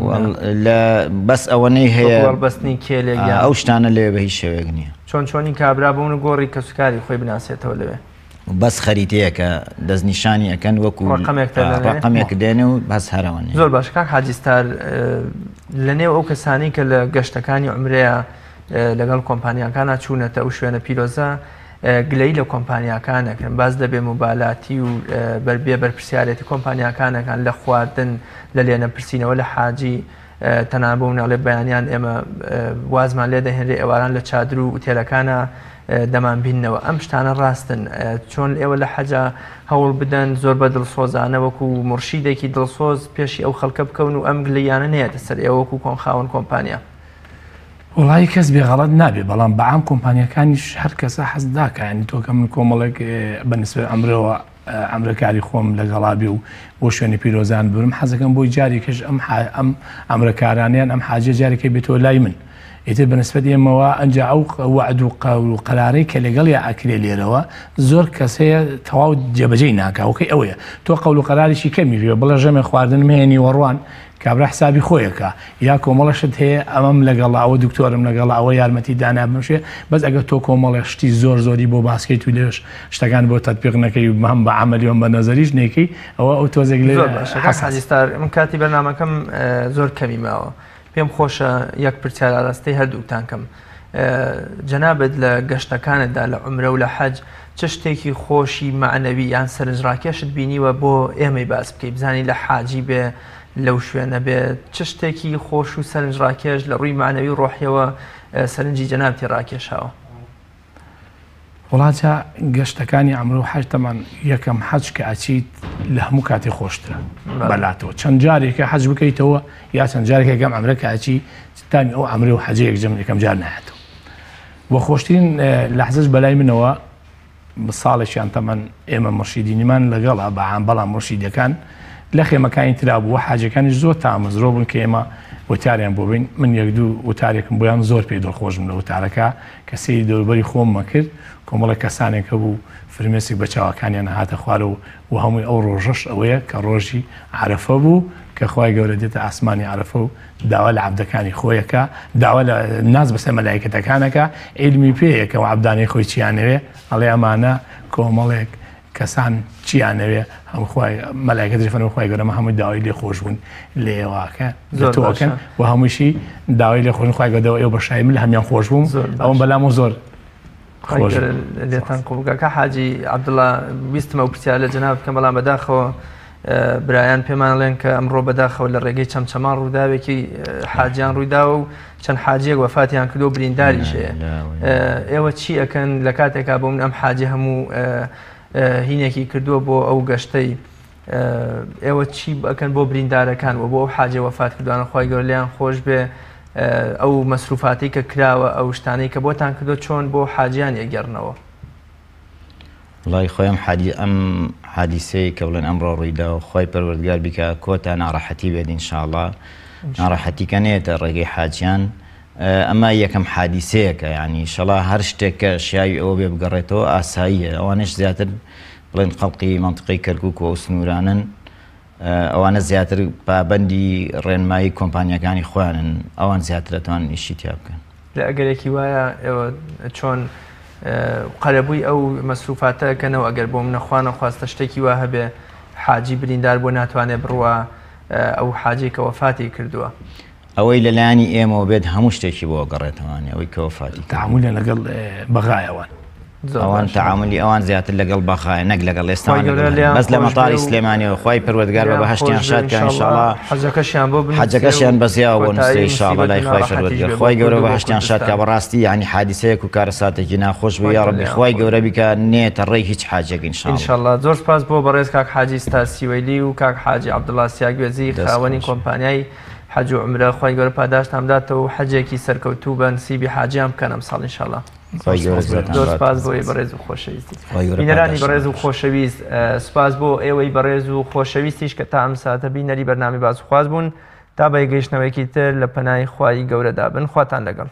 Speaker 3: لە بەس ئەوەنەی هەیە
Speaker 1: بەستنی کێلێک
Speaker 3: ئەو شتانە لەوێ بە هیچ شێوەیەک نییە
Speaker 1: چۆن چۆنی کابرا بۆ من گۆڕی کەسوکاری خۆی بناسێتەوە لەوێ
Speaker 3: بەس خەریتەیەکە دەستنیشانی ئەکەن وەکو ڕەقەمێک دێنێ و بەس هەرەوە نیە.
Speaker 1: زۆر باش کاک حاجی ستار لە نێو ئەو کەسانی کە لە گەشتەکانی عومرەیە لەگەڵ کۆمپانیاکانە چوونەتە ئەو شوێنە پیرۆزە گلەی لە کۆمپانیاکان ئەکەن باس لە بێموبالاتی و بێ بەرپرسیارێتی کۆمپانیاکانەکان لە خواردن لە لێنەپرسینەوە لە حاجی تەنانەت بۆ مناڵێ بەیانیان ئێمە وازمان لێ دەهێنرێ ئێواران لە چادر و ئوتێلەکانە دەمانبیننەوە ئەم شتانە ڕاستن چۆن ئێوە لە حەجا هەوڵ بدەن زۆر بە دڵسۆزانە وەکو مورشیدێکی دڵسۆز پێشی ئەو خەڵکە بکەون و ئەم گلەییانە نەیەتە سەر ئێوە وەکو کۆن خاوەن کۆمپانیا.
Speaker 2: وەڵایی کەس بێ غەڵەت نابێ بەڵام بەعام کۆمپانیاکانیش هەر کەسە حەز ناکا یانی تۆ کە من کۆمەڵێک بە نسبەت عەمرەوە ئەمرە کاری خۆم لەگەڵا بێ و بۆ شوێنی پیرۆزان برم حەزەکەم بۆی جارێکش ئەم ئەم ئەمرە کارانیان ئەم حاجیە جارێکە بێتەوە لای من ئیتر بە نسبەت ئێمەوە ئەنجا ئەو وەعد و قەول و قەرارەی کە لەگەڵیا ئەکرێ لێرەوە زۆر کەس هەیە تەواو جێبەجێی ناکا وەکەی ئەوەیە تۆ قەول و قەرارێکی کەمی پێ بڵێ ژەمێ خواردنم هەیە نیوەڕوان کابرا حسابی خۆی ئەکا یا کۆمەڵە شت هەیە ئەمەم لەگەڵە ئەوە دکتۆرم لەگەڵە ئەوە یارمەتی دانا بمشێ بەس ئەگەر تۆ کۆمەڵێ شتی زۆر زۆری بۆ باسکەیت و لێش شتەکان بۆ تەتبیق نەکەی و هەم بە عەمەلی و هەم بە نەزەریش نەیکەی ئەوە ئەو تۆزێک لێ
Speaker 1: زۆر باشە کاک حاجی ستار من کاتی بەرنامەکەم زۆر کەمی ماوە پێم خۆشە یەک پرسیار ئاراستەی هەردووکتان کەم جەنابت لە گەشتەکانتدا لە عومرە و لە حەج چ شتێکی خۆشی مەعنەوی یان سەرنجڕاکێشت بینیوە بۆ ئێمەی باس بکەی بزانی لە حاجی بێ لەو شوێنە بێ چ شتێکی خۆش و سەرنجڕاکێش لە ڕووی مەعنەوی و ڕۆحیەوە سەرنجی جەنابتی ڕاکێشاوە؟
Speaker 2: وەڵا جا گەشتەکانی عەمرە و حەج تەمان یەکەم حەج کە ئەچیت لە هەموو کاتێ خۆشترە بەلاتەوە چەند جارێکە حەج بکەیتەوە یا چەند جارێک یەکەم عەمرە کە ئەچی تامی ئەو عەمرە و حەجە یەکجەم یەکەم جار نایەتەوە وە خۆشترین لەحزەش بەلای منەوە ساڵێکیان تەمەن ئێمە مرشیدینیمان لەگەڵە بەعام بەڵام مرشیدەکان لە خێمەکانی ترا بوو حاجەکانیش زۆر تامەزرۆ بوون کە ئێمە وتاریان بۆ بین. من یەک دوو وتارێکم بۆیان زۆر پێی دڵخۆشم لە وتارەکە کە سەیری دەوروبەری خۆممە کرد، کۆمەڵێک کەسانێک هەبوو فرمێسک بە چاوەکانیان هاتە خوارەوە و هەمووی ئەو ڕۆژەش ئەوەیە کە ڕۆژی عەرەفە بوو کە خوای گەورە دێتە ئاسمانی عەرەفە و داوا لە عەبدەکانی خۆی ئەکا، داوا لە ناز بەسەر مەلائیکەتەکان ئەکا، عیلمی پێیە کە ئەو عەبدانەی خۆی چیان ئەوێ، ئەڵێ ئەمانە کۆمەڵێک کەسان چیان ئەوێ، هەم خوای مەلائیکەتیش فەرمووی خوای گەورە ئەمە هەمووی داوای لێخۆشبوون لە ئێوە ئەکا، لە
Speaker 1: زۆر
Speaker 2: تۆ ئەکەن
Speaker 1: باشە.
Speaker 2: و هەموویشی داوای لێخۆشبوون خوای گەورە ئێوە بە شای من لە هەموویان خۆش بووم،
Speaker 1: زۆر
Speaker 2: ئەوەم
Speaker 1: باشە.
Speaker 2: بەلامەوە زۆر
Speaker 1: خوای
Speaker 2: خۆش
Speaker 1: گەورە
Speaker 2: بوو.
Speaker 1: لێتان قبوڵ کە. کاک حاجی عەبدوڵا ویستم ئەو پرسیارە لە جەنابت بکەم بەڵام بەداخەوە برایان پێمان ئەڵێن کە ئەمڕۆ بەداخەوە لە ڕێگەی چەمچەماڵ ڕووداوێکی حاجیان ڕوویداوە و چەند حاجیەک وەفاتیان کردو و برینداریش هەیە. ئێوە چی ئەکەن لە کاتێکا بۆ من ئەم حاجی هەموو هینێکی کردووە بۆ ئەو گەشتەی ئێوە چی ئەکەن بۆ بریندارەکان و بۆ ئەو حاجی وەفات کردوانە خوای گەورە لێیان خۆش بێ ئەو مەسروفاتی کە کراوە ئەو شتانەی کە بۆتان کردو چۆن بۆ حاجیان ئەگەڕنەوە؟
Speaker 3: وەڵای خۆی ئەم حادی ئەم حادیسەی کە بڵێن ئەمڕۆ ڕوویدا و خوای پەروەردگار بیکا کۆتا ناڕەحەتی بێت ان شاء اللە ناڕەحەتی کە نەیەتە ڕێگەی حاجیان ئەمە یەکەم حادیسەیەکە یعنی شەڵا هەر شتێک کە شیاوی ئەوە بێ بگەڕێتەوە ئاساییە ئەوانش زیاتر بڵێن خەڵقی منطقەی کەرکک و ئەو سنوورانن ئەوانە زیاتر پابەندی ڕێنمایی کۆمپانیاکانی خۆیانن ئەوان زیاتر ئەتوانن ئیشی تیا بکەن.
Speaker 1: لە ئەگەرێکی وایە ئێوە چۆن قەرەبووی ئەو مەسروفاتە ئەکەنەوە ئەگەر بۆ منە خوا نەخواستە شتێکی وا هەبێ حاجی بریندار بووە ناتوانێ بڕوا ئەو حاجەی کە وەفاتی کردووە؟
Speaker 3: ئەوەی لە لایەنی ئێمەوە بێت هەموو شتێکی بۆ ئەگەڕێتەوانێ ئەوەی کە وەفاتی کردووە.
Speaker 2: تەعامولیان لەگەڵ بەغایە وان.
Speaker 3: ئەوان تەعامولی ئەوان زیاتر لەگەڵ بەغایە نەک لەگەڵ ئێستا بەس لە مەتاری سلێمانیەوە خوای پەروەردگار بە بەهەشتیان شاد کە ئینشاڵڵا
Speaker 1: حەجەکەشیان بۆ
Speaker 3: حەجەکەشیان بە زیاوە بۆ نووسێ ئینشاڵڵا لای خوای پەروەردگار خوای گەورە بەهەشتیان شاد کە بەڕاستی یعنی حادیسەیەک و کارەساتێکی ناخۆش بوو یا ڕەبی خوای گەورە بیکا نێتە ڕێی هیچ حاجێک ئینشاڵڵا.
Speaker 1: ئینشاڵڵا زۆر سپاس بۆ بەڕێز کاک حاجی ستار سیوەیلی و کاک حاجی عەبدوڵا سیاگوێزی خاوەنی کۆمپانیای حەج و عومرە خوای گەورە پاداشتان بداتەوە و حەجێکی سەرکەوتوو بە نسیبی حاجیان بکەن ئەمساڵ ئینشاڵڵا. زۆر سپاس بۆ بەڕێز و خۆشەویستی بینەرانی بەڕێز و خۆشەویست سپاس بۆ ئێوەی بەڕێز و خۆشەویستیش کە تا ئەم ساتە بینەری بەرنامی باسوخواز بوون تا بە گەیشتنەوەیەکی تر لە پەنای خوای گەورەدا بن خواتان لەگەڵ.